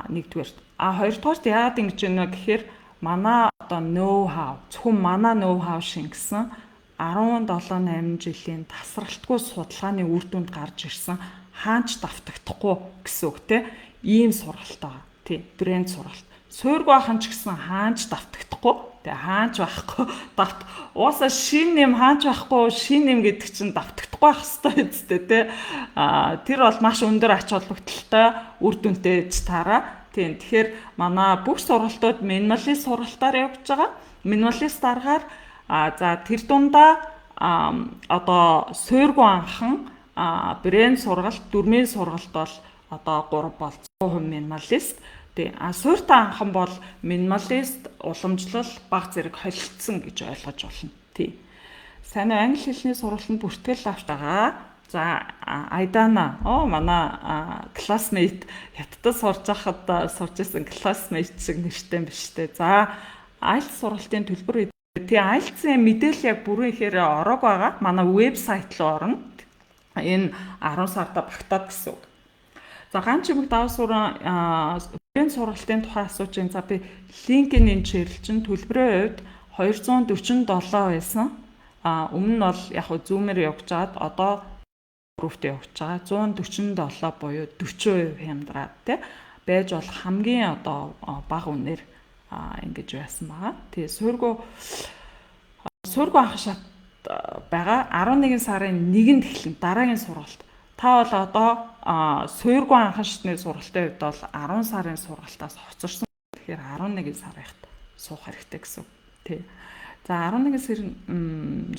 Нэгдүгээр. Хоёрдугаарт яагаад ингэж байна вэ гэхээр манай одоо know how, зөвхөн манай know how шингэсэн 17 8 жилийн тасралтгүй судалгааны үр дүнд гарч ирсэн, хаанч давтагдахгүй гэсэн үг те, ийм сургалт байгаа. Тий, брэнд сургалт. Суургүй ахын ч гэсэн хаанч давтагдахгүй. Тэгээ хаанч байхгүй давт уусаа шин нэм хаанч байхгүй, шин нэм гэдэг чинь давтагдахгүй байх хэвээр үстэй те. Тэр бол маш өндөр ач холбогдолтой үр дүнтэй ч таараа. Тийм, тэгэхээр манай бүх сургалтууд минималист сургалтаар явагдаж байгаа. Минималист аргаар за тэр дундаа одоо суургүй анхан, брэнд сургалт, дөрмийн сургалт бол одоо 3 бол 100% минималист. Тий. Суурьтай анхан бол минималист, уламжлал, баг зэрэг холилдсон гэж ойлгож болно. Тий. Сайн уу, англи хэлний сургалтанд бүртгэл авч байгаа. За, Айдана. Оо, манай classmate, хятадд сурж байхад сурж исэн classmate шиг нэртэй юм биш үү? За, IELTS сургалтын төлбөр. Тий, IELTS-ийн мэдээлэл яг бүрэн ихээр ороог байгаа. Манай вебсайт руу орно. Энэ 10 сарда багтаад гэсэн үг. За, ган чимэг давс суран брэнд сургалтын тухай асууж байна. За, би линкийг энэ share-лчин. Төлбөрийн хувьд 247 байсан. Өмнө нь бол яг хөө Zoom-ээр явж чаад одоо групптэй явж байгаа. 147 буюу 40% хямдраад тий байж болох хамгийн одоо бага үнээр ингэж байсан байгаа. Тэгээ суургүй анх шат байгаа, 11 сарын 1-нд эхлэн дараагийн сургалт. Та бол одоо суургүй анхан шатны сургалтын хувьд бол 10 сарын сургалтаас хоцорсон. Тэгэхээр 11 сарынхад суух хэрэгтэй гэсэн. Тий. За, 11 сар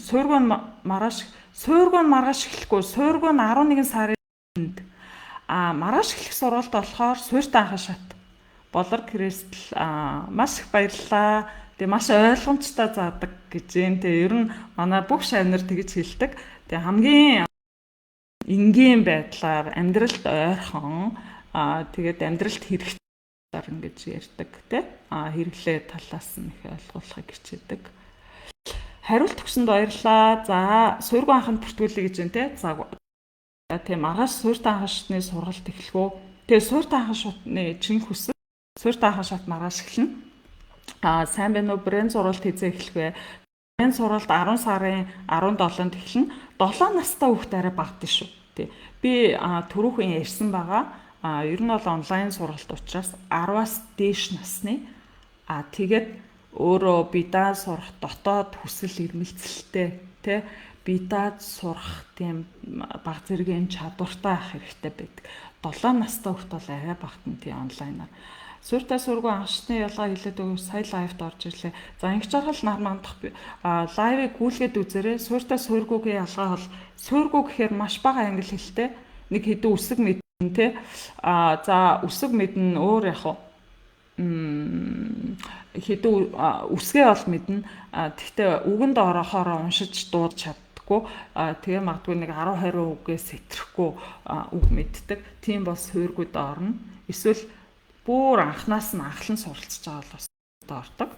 суургүй маргааш, суургүй маргааш эхлэхгүй, суургүй нь 11 сарын маргааш эхлэх сургалт болохоор суурьтай анхан шат. Болор Кристал, маш их баярлалаа. Тэгээ маш ойлгомжтой заадаг гэж юм. Тэгээ ер нь манай бүх шавнар тэгж хэлдэг. Тэгээ хамгийн энгийн байдлаар амьдралд ойрхон, тэгээд амьдралд хэрэгтэй ингэж ярьдаг тий. Хэрэглээ талаас нь их ойлгуулахыг хичээдэг. Хариулт өгсөнд баярлалаа. За, суургүй анханд бүртгүүлье гэж байна те. За тийм, маргааш суурьтай анхан шатны сургалт эхлэх үү? Тэгээ суурьтай анхан шатны чин хүсэл, суурьтай анхан шат маргааш эхэлнэ. Сайн байна уу? Брэнд сургалт хэзээ эхлэх вэ? Брэнд сургалт 10 сарын 17-нд эхэлнэ. 7 настай хүүхд арай багадсан шүү. Тий. Би түрүүхэн ярьсан байгаа. Ер нь бол онлайн сургалт учраас 10-аас дээш насны, тэгээд өөрөө бидаа сурах дотоод хүсэл эрмэлзэлтэй тий, бидаад сурах тийм баг зэргийн чадвартай ах хэрэгтэй байдаг. 7 настай хүүхд бол арай багтан тий онлайнаар. Суурьтай суургүй анхан шатны ялгаа хэлээд өгөөч, сая live т орж ирлээ. За, Инх жаргал нар мандах live ыг гүйлгээд үзээрэй. Суурьтай суургүйгийн ялгаа бол суургүй гэхээр маш бага англи хэлтэй, нэг хэдэн үсэг мэднэ те. За, үсэг мэднэ, өөр яг хэдэн үсгээ бол мэднэ. Гэхдээ үгэнд орохоор уншиж дуудаж чаддаггүй. Тэгээ магадгүй нэг 10 20 үгээс сэтрэхгүй үг мэддэг. Тийм бол суургүйд орно. Эсвэл бүр анхнаас нь анхлан суралцж байгаа бол бас ордог.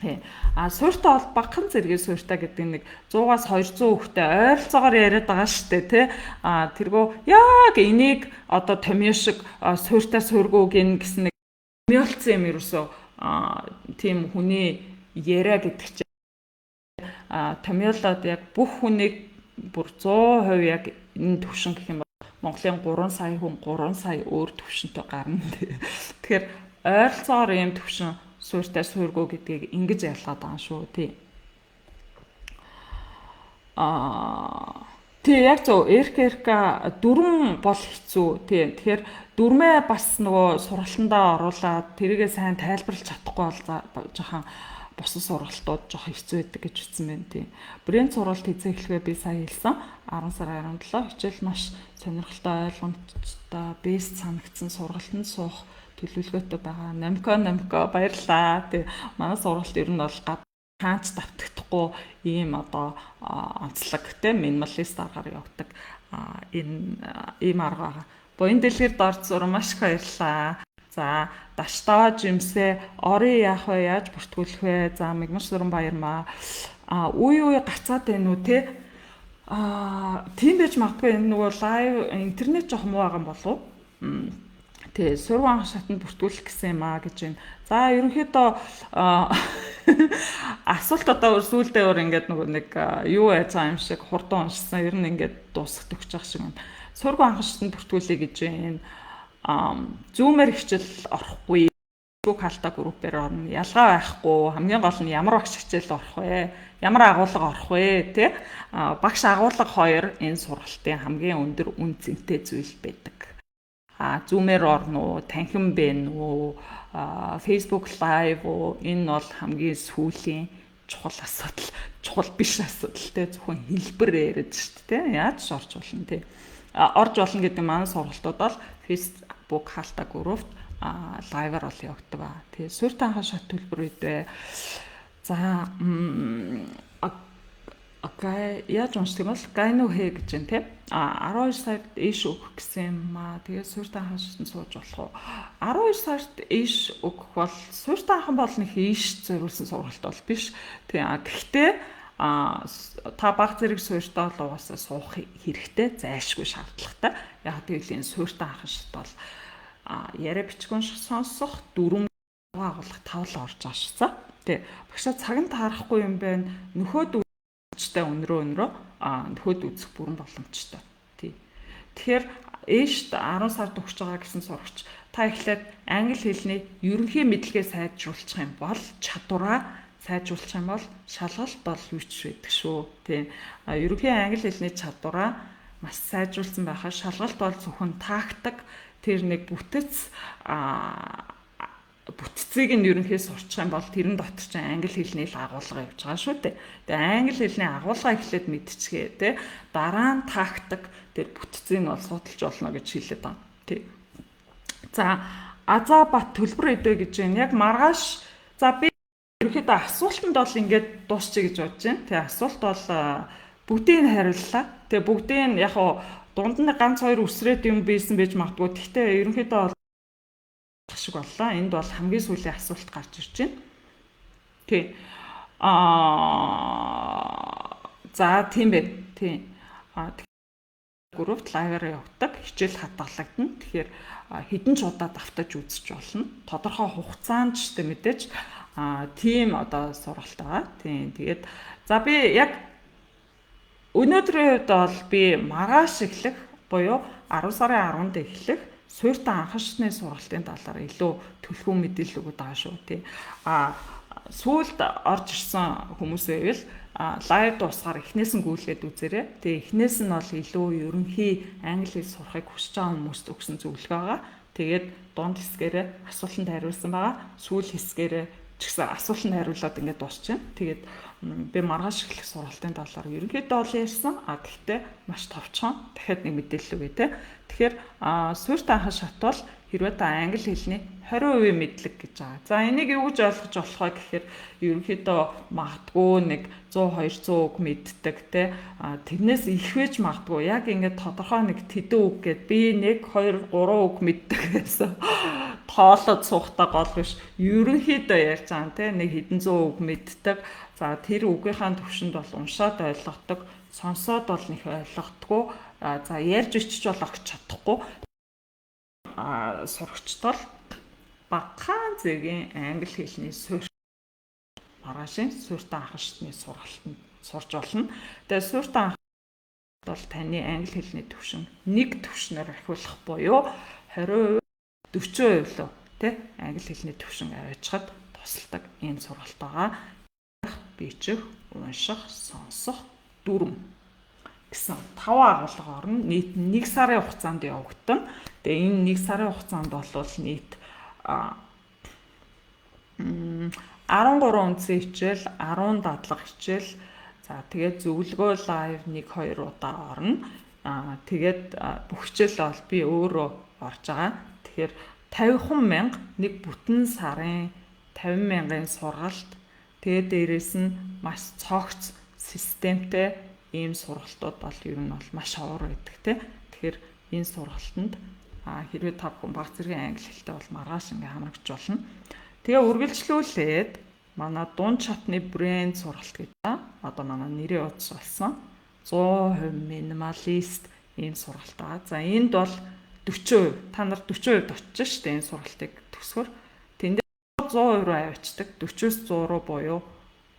Тий. А суурьтай бол багахан зэргийн суурьтай гэдэг нэг 100-аас 200 хүүхдээ ойролцоогоор яриад байгаа шүү дээ, тий. А тэргүү яг энийг одоо томьёо шиг суурьтай суургүй гин гэсэн нэг томьёолцсон юм ерөөсөө тийм хүний яриа гэдэг чинь томьёолоод яг бүх хүнийг бүр 100% яг энэ төвшин гэх юм бол Монголын 3 сая хүн 3 сая өөр төвшөнтэй гарна. Тэгэхээр ойролцоогоор ийм төвшин суурьтай суургүй гэдгийг ингэж ялгаад байгаа шүү, тий. Тий, яг зөв, РКРК дүрм бол хэцүү, тий. Тэгэхээр дүрмээ бас нөгөө сургалтандаа оруулаад тэрийгээ сайн тайлбарлаж чадахгүй бол жоохон бусад сургалтууд жоох хэцүү байдаг гэж үзсэн байна, тий. Брэнд сургалт хэзээ эхлэх вэ? Би сая хэлсэн. 10 сарын 17. Хичээл маш сонирхолтой, ойлгомжтой, best санагдсан, сургалтанд суух төлөвлөгөөтэй байгаа. Намко, намко, баярлаа. Тий. Манай сургалт ер нь бол хаач давтагдахгүй ийм одоо онцлог те, минималист аргаар явдаг энэ ийм арга байгаа. Буян дэлгэр дорд зур, маш их баярлалаа. За, даштаа жимсээ орын яах вэ? Яаж бүртгүүлэх вэ? За, мэгмар сүрэн баярмаа. А үе үе гацаад байна уу те? Тийм байж магадгүй, энэ нөгөө live интернет жоох муу байгаа юм болов уу? Тий, сургууль анх шатанд бүртгүүлэх гэсэн юм аа гэж байна. За, ерөнхийдөө асуулт одоо сүүлдээ өөр ингээд нөгөө нэг юу яаж байгаа юм шиг хурдан уншсан. Ер нь ингээд дуусах төгч байгаа шиг юм. Сургууль анх шатанд бүртгүүлэе гэж байна. Zoom-ээр хичээл орохгүй. Facebook хаалтаа группээр орно. Ялгаа байхгүй. Хамгийн гол нь ямар багш хичээл орох вэ? Ямар агуулга орох вэ? Тэ? Багш, агуулга хоёр энэ сургалтын хамгийн өндөр үн цэнтэй зүйл байдаг. Zoom-ээр орно уу, танхим бэ үү, Facebook Live уу, энэ бол хамгийн сүүлийн чухал асуудал, чухал биш асуудал те, зөвхөн хэлбэр яриад шүү дээ, яаж ч орж болно те. Орж болно гэдэг нь манай сургалтууд бол Facebook хаалтаа группт live аар бол явагддаг ба. Тэгээ суурьтай анхан шат төлбөр үед вэ? За, окей, яаж уншдаг юм бол гайну хэ гэж байна те. 12 сард ээш өгөх гэсэн юм аа. Тэгээд суурьтай анхан шатанд сууж болох уу? 12 сард ээш өгөх бол суурьтай анхан бол нэг ээш зориулсан сургалт бол биш. Тэгээ гэхдээ та баг зэрэг суурьтай бол угаасаа суух хэрэгтэй, зайлшгүй шаардлагатай. Яг гэвэл энэ суурьтай анхан шат бол яриа бичиг унших, сонсох дөрвөн агуулга тавл орж байгаа шээ. Тэ, багшаа, цаг нь таарахгүй юм байна. Нөхөд үзэхтэй өнрөө өнрөө нөхөд үзэх бүрэн боломжтой. Тий. Тэгэхээр ээшт 10 сард өгч байгаа гэсэн сурагч та эхлээд англи хэлний ерөнхий мэдлэгээ сайжруулчих юм бол, чадвараа сайжруулчих юм бол шалгалт бол юу ч байдаг шүү. Тий. А ерөнхий англи хэлний чадвараа маш сайжруулсан байхад шалгалт бол зөвхөн тактик, тэр нэг бүтэц бүтцийг нь ерөнхий сурчих юм бол тэрэн дотор чинь англи хэлний л агуулга явж байгаа шүү дээ. Тэгээ англи хэлний агуулга эхлээд мэдчихээ те. Дараа нь тактик, тэр бүтцийг нь бол судалж болно гэж хэлээд байгаа. Тий. За, Азаа бат төлбөр эдэ гэж байна. Яг маргааш, за, би ерөнхийдөө асуултанд бол ингээд дуусчих гэж бодож байна. Тэгээ асуулт бол бүгдийг нь хариуллаа. Тэгээ бүгдийг нь яг дунд нь ганц хоёр үсрээд юм бийсэн байж магадгүй. Гэхдээ ерөнхийдөө бол шиг боллоо. Энд бол хамгийн сүүлийн асуулт гарч ирж байна. Тий. За, тийм байна. Тий. Группт live аар явагддаг, хичээл хадгалагдана. Тэгэхээр хэдэн ч удаа давтаж үзэж болно. Тодорхой хугацаанд ч мэдээж тийм одоо сургалт байгаа. Тийм. Тэгээд за, би яг өнөөдрийн хувьд бол би маргааш эхлэх буюу 10 сарын 10-нд эхлэх суурьтай анхан шатны сургалтын талаар илүү түлхүү мэдээлэл өгöd байгаа шүү, тий. А сүүлд орж ирсэн хүмүүс байвал live дуусгаар эхнээс нь гүйлгээд үзээрэй. Тэгээ эхнээс нь бол илүү ерөнхий англи хэл сурахыг хүсэж байгаа хүмүүст өгсөн зөвлөгөө байгаа. Тэгээд дунд хэсгээрээ асуултанд хариулсан байгаа. Сүүл хэсгээрээ ч гэсэн асуултанд хариулаад ингээд дуусчихна. Тэгээд би маргааш эхлэх сургалтын талаар ерөнхийдөө бол ярьсан. А гэхдээ маш товчхон дахиад нэг мэдээлэл өгье те. Тэгэхээр суурьтай анхан шат бол хэрвээ та англи хэлний 20% мэдлэг гэж байгаа. За, энийг юу гэж ойлгож болох вэ гэхээр ерөнхийдөө магадгүй нэг 100 200 үг мэддэг те. А тэрнээс их вэж магадгүй. Яг ингээд тодорхой нэг тэдэн үг гэд би 1 2 3 үг мэддэг гэсэн тоолоод суухтаа гол биш. Ерөнхийдөө ярьж байгаа те, нэг хэдэн зуун үг мэддэг. За, тэр үгийнхаа төвшөнд бол уншаад ойлгодог, сонсоод бол нэг ойлгохдгоо. За, ярьж өчөж бол огт чадахгүй. А сурагчд бол багахан зэргийн англи хэлний суурь маргаашийн суурьтай анхан шатны сургалтанд сурж болно. Тэгээ суурьтай анхан бол таны англи хэлний түвшин нэг түвшнээр ахиулах буюу 20%, 40% лөө тэ англи хэлний түвшин аваачхад тусалдаг ийм сургалт байгаа. Бичих, унших, сонсох, дүрм гэсэн таван агуулга орно. Нийт 1 сарын хугацаанд явагдана. Тэгээ энэ 1 сарын хугацаанд бол нийт 13 үндсэн хичээл, 10 дадлага хичээл, за тэгээд зөвлөгөө live 1 2 удаа орно. Аа, тэгээд бүх хичээл бол би өөрөө орж байгаа. Тэгэхээр 50 мянга, нэг бүтэн сарын 50 мянган сургалт, тэгээд дээрэс нь маш цогц системтэй ийм сургалтууд бол ер нь бол маш ховор байдаг те. Тэгэхээр энэ сургалтанд хэрвээ та бүхэн бага зэргийн англи хэлтэй бол маргааш ингээ хамрагч болно. Тэгээ үргэлжлүүлээд манай дунд шатны брэнд сургалт гэдэг одоо манай нэрийн утас болсон 100% минималист ийм сургалт байгаа. За, энд бол 40%, та нар 40% очиж штэ энэ сургалтыг төгсгөр. Тэнд 100% руу авчдаг, 40-оос 100 руу буюу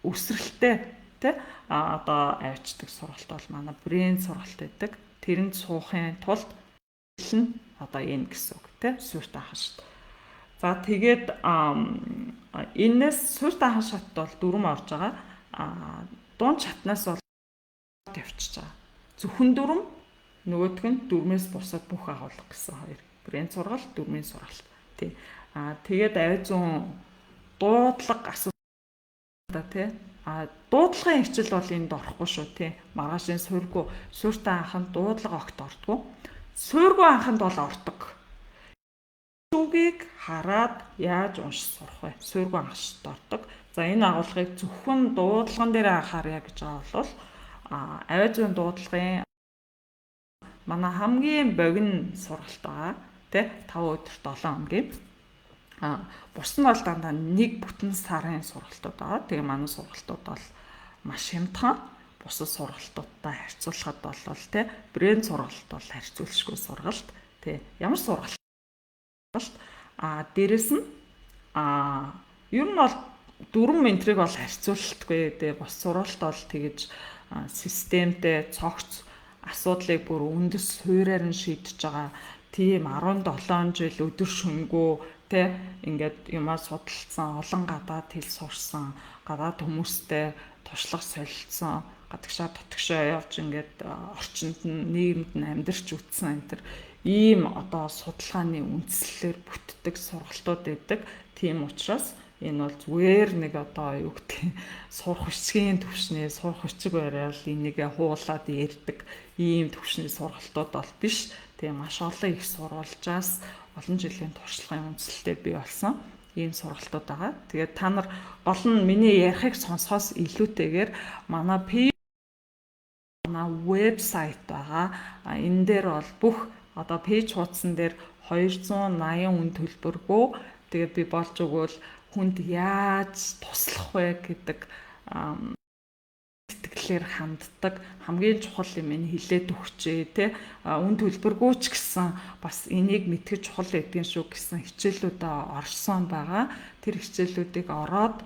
өсрэлтэй тэ одоо авчдаг сургалт бол манай брэнд сургалт байдаг. Тэрэнд суухын тулд нь одоо энэ гэсэн үг тэ, суурьтай анхан шат. За, тэгээд энэс суурьтай анхан шатд бол дүрм орж байгаа. А дунд шатнаас бол явчихж байгаа. Зөвхөн дүрм, нөгөөх нь дүрмээс бусад бүх агуулга гэсэн хоёр. Брэнд сургалт, дүрмийн сургалт. Тий. А тэгээд авиа зүүн дуудлага асуудал тий. А дуудлагын хичээл бол энд орохгүй шүү тий. Маргаашийн суургүй суурьтай анханд дуудлага огт ордгоо. Суургүй анханд бол ордог. Үгийг хараад яаж уншиж сурах вэ? Суургүй анхшд ордог. За, энэ агуулгыг зөвхөн дуудлаган дээр анхаарья гэж байгаа бол авиа зүйн дуудлагын манай хамгийн богино сургалт байгаа. Тэ 5 өдөр 7 хоногийн. А бус нь бол дандаа нэг бүтэн сарын сургалтууд байгаа. Тэгээ манай сургалтууд бол маш хямдхан. Бусад сургалтуудтай харьцуулахад бол тэ брэнд сургалт бол харьцуулшгүй сургалт. Тэ ямар сургалт? А дээрэс нь ер нь бол дөрвөн ментрийг бол харьцуулалтгүй. Тэгээ бус сургалт бол тэгэж системтэй, цогц, асуудлыг бүр үндэс суурьаар нь шийдэж байгаа тийм 17 жил өдөр шөнөгүй тэ ингээд юмаа судалсан, олон гадаад хэл сурсан, гадаад хүмүүстэй туршлага солилцсон, гадагшаа дотгошоо явж ингээд орчинд нь, нийгэмд нь амьдарч үтсэн энэ төр ийм одоо судалгааны үндслэлээр бүтдэг сургалтууд байдаг. Тийм учраас энэ бол зүгээр нэг одоо юу гэдэг сурах хүчгийн төвшний сурах хүчиг барайл энийгээ хуулаад ярьдаг ийм төвшний сургалтууд бол биш. Тэгээ маш олон их сурвалжаас, олон жилийн туршлагын үндсэлтэй бий болсон ийм сургалтууд байгаа. Тэгээд та нар гол нь миний ярихыг сонсохоос илүүтэйгээр манай page, манай вебсайт байгаа. Энэ дээр бол бүх одоо page хуудсан дээр 280 үн төлбөргүй. Тэгээд би болж өгвөл хүнд яаж туслах вэ гэдэг сэтгэлээр ханддаг, хамгийн чухал юм энэ хилээд өгчээ те, үн төлбөргүй ч гэсэн бас энийг мэдгэж чухал гэдгийг шүү гэсэн хичээлүүдээ орсон байгаа. Тэр хичээлүүдийг ороод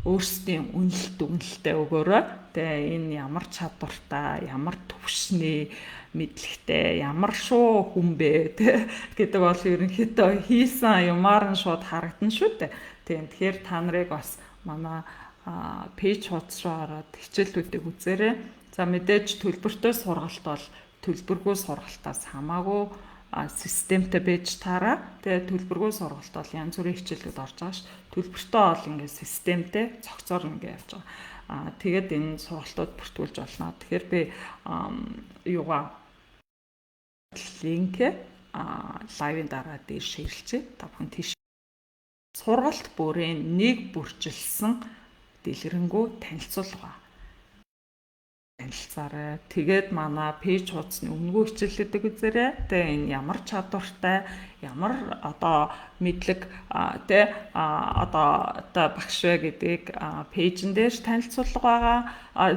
өөрсдийн үнэлт дүгнэлтээ өгөөрэй. Тэгээ энэ ямар чадвартай, ямар төвшний мэдлэгтэй, ямар шуу хүн бэ тэ гэдэг бол ерөнхийдөө хийсэн юмар нь шууд харагдана шүү дээ. Тийм, тэгэхээр та нарыг бас манай page хуудас руу ороод хичээлүүдийг үзээрэй. За, мэдээж төлбөртэй сургалт бол төлбөргүй сургалтаас хамаагүй системтэй байж таараа. Тэгээ төлбөргүй сургалт бол янз бүрийн хичээлүүд орж байгаа ш. Төлбөртэй бол ингээд системтэй цогцоор ингээд явж байгаа. Тэгээд энэ сургалтууд бүртгүүлж болно. Тэгэхээр би юугаа link live ын дараа дээр share лчихье. Та бүхэн тийш сургалт бүрийн нэг бүрчилсэн дэлгэрэнгүй танилцуулга танилцаарай. Тэгээд манай page хуудасны өмнөгөө хичээллүүдийг үзээрэй. Тэгээ энэ ямар чадвартай, ямар одоо мэдлэг тэ одоо багш вэ гэдгийг page эн дээр танилцуулга байгаа.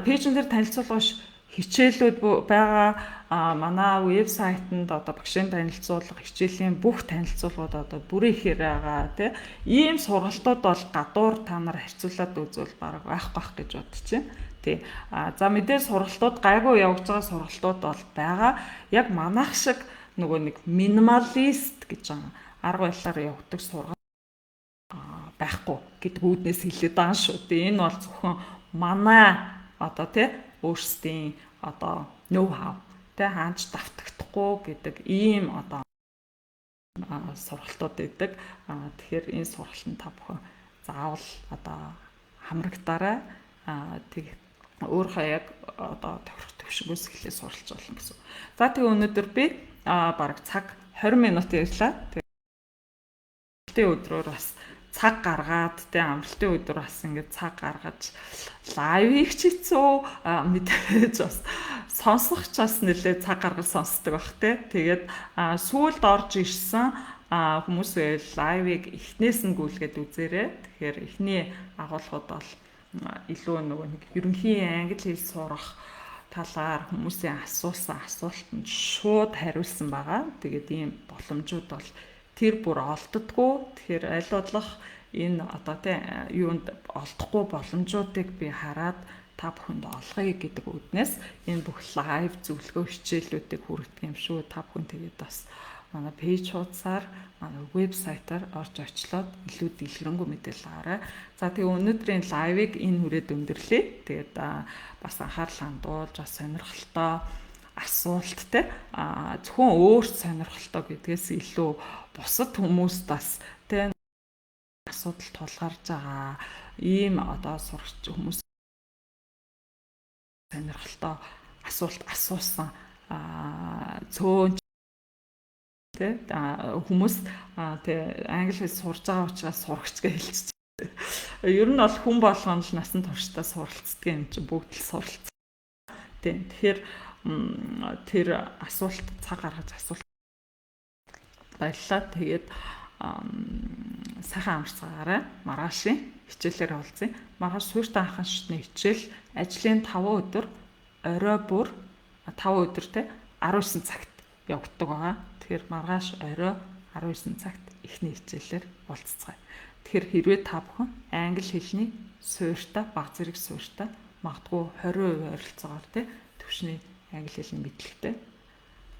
Page эн дээр танилцуулга биш, хичээлүүд байгаа. Манай вебсайтанд одоо багшийн танилцуулга, хичээлийн бүх танилцуулгууд одоо бүрэн ихээр байгаа, тий. Ийм сургалтууд бол гадуур та нар харьцуулаад үзвэл бараг байхгүй бах гэж бодож байна. Тий. За, мэдээ сургалтууд, гайгүй явагдаж байгаа сургалтууд бол байгаа. Яг манайх шиг нөгөө нэг minimalist гэж байгаа арга барилаар явагддаг сургалт байхгүй гэдэг үүднээс хэлээд байгаа шүү дээ. Энэ бол зөвхөн манай одоо тий өөрсдийн одоо know how тий хаанч давтагдахгүй гэдэг ийм одоо сургалтууд байдаг. Тэгэхээр энэ сургалтанд та бүхэн заавал одоо хамрагдаарай. Тэг өөрийнхөө яг одоо тохирох төвшнгөөс эхлээ суралцж болно гэсэн. За, тэгээ өнөөдөр би бараг цаг 20 минут ярьлаа. Тэгээ өдрөөр бас цаг гаргаад, тэ амралтын өдөр бас ингээд цаг гаргаж live ыг ч хэцүү мэдээж, бас сонсох ч бас нэлээ цаг гаргаж сонсдог бах, тэ. Тэгээд сүүлд орж ирсэн хүмүүс байвал live ыг эхнээс нь гүйлгээд үзээрэй. Тэгэхээр эхний агуулгууд бол илүү нөгөө нэг ерөнхий англи хэл сурах талаар хүмүүсийн асуусан асуултанд шууд хариулсан байгаа. Тэгээд ийм боломжууд бол тэр бүр олддоггүй. Тэгэхээр аль болох энэ одоо тий юунд олдохгүй боломжуудыг би хараад та бүхэнд олгоё гэдэг үүднээс энэ бүх live зөвлөгөө хичээлүүдийг хүргэдэг юм шүү. Та бүхэн тэгээд бас манай page хуудасаар, манай вебсайтаар орж очлоод илүү дэлгэрэнгүй мэдээлэл аваарай. За, тэгээ өнөөдрийн live ыг энэ хүрээд өндөрлөе. Тэгээд бас анхаарал хандуулж, бас сонирхолтой асуулттай, зөвхөн өөрт сонирхолтой гэдгээс илүү бусад хүмүүст бас тэ асуудал тулгарч байгаа ийм одоо сурагч хүмүүс сонирхолтой асуулт асуусан цөөн тэ хүмүүс тэ англи хэл сурж байгаа учраас сурагч гэж хэлчихэж. Ер нь бол хүн болгоно л насан туршдаа суралцдаг юм чинь, бүгд л суралц. Тийм. Тэгэхээр тэр асуулт цаг гаргаж асуулт, баярлалаа. Тэгээд сайхан амарцгаарай. Маргаашийн хичээлээр уулзъя. Маргааш суурьтай анхан шатны хичээл ажлын 5 өдөр орой бүр 5 өдөр те 19 цагт явагддаг байгаа. Тэгэхээр маргааш орой 19 цагт эхний хичээлээр уулзцгаая. Тэгэхээр хэрвээ та бүхэн англи хэлний суурьтай, бага зэрэг суурьтай, магадгүй 20% ойролцоогоор те төвшний англи хэлний мэдлэгтэй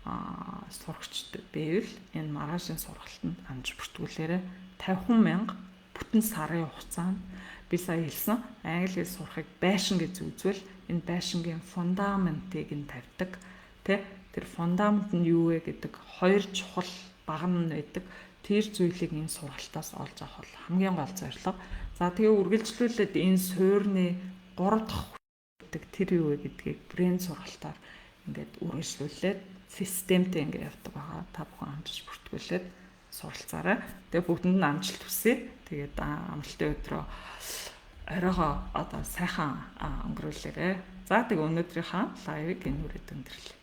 сурагчд байвал энэ маргаашийн сургалтанд амж бүртгүүлээрэй. 50 мянга бүтэн сарын хугацаанд би сая хэлсэн англи хэл сурахыг байшин гэж үзвэл энэ байшингийн фундаментыг нь тавьдаг, тэ. Тэр фундамент нь юу вэ гэдэг хоёр чухал багана нь байдаг. Тэр зүйлийг энэ сургалтаас олж авах бол хамгийн гол зорилго. За, тэгээ үргэлжлүүлээд энэ суурны 3 дахь гэдэг тэр юу вэ гэдгийг брэнд сургалтаар ингээд үргэлжлүүлээд системтэй ингээд явдаг байгаа. Та бүхэн амжиж бүртгүүлээд суралцаарай. Тэгээ бүгдэнд нь амжилт хүсье. Тэгээд амралтын өдрөө оройгоо одоо сайхан өнгөрүүлээрэй. За, тэгээ өнөөдрийнхөө live ыг энэ хүрээд өндөрлөе.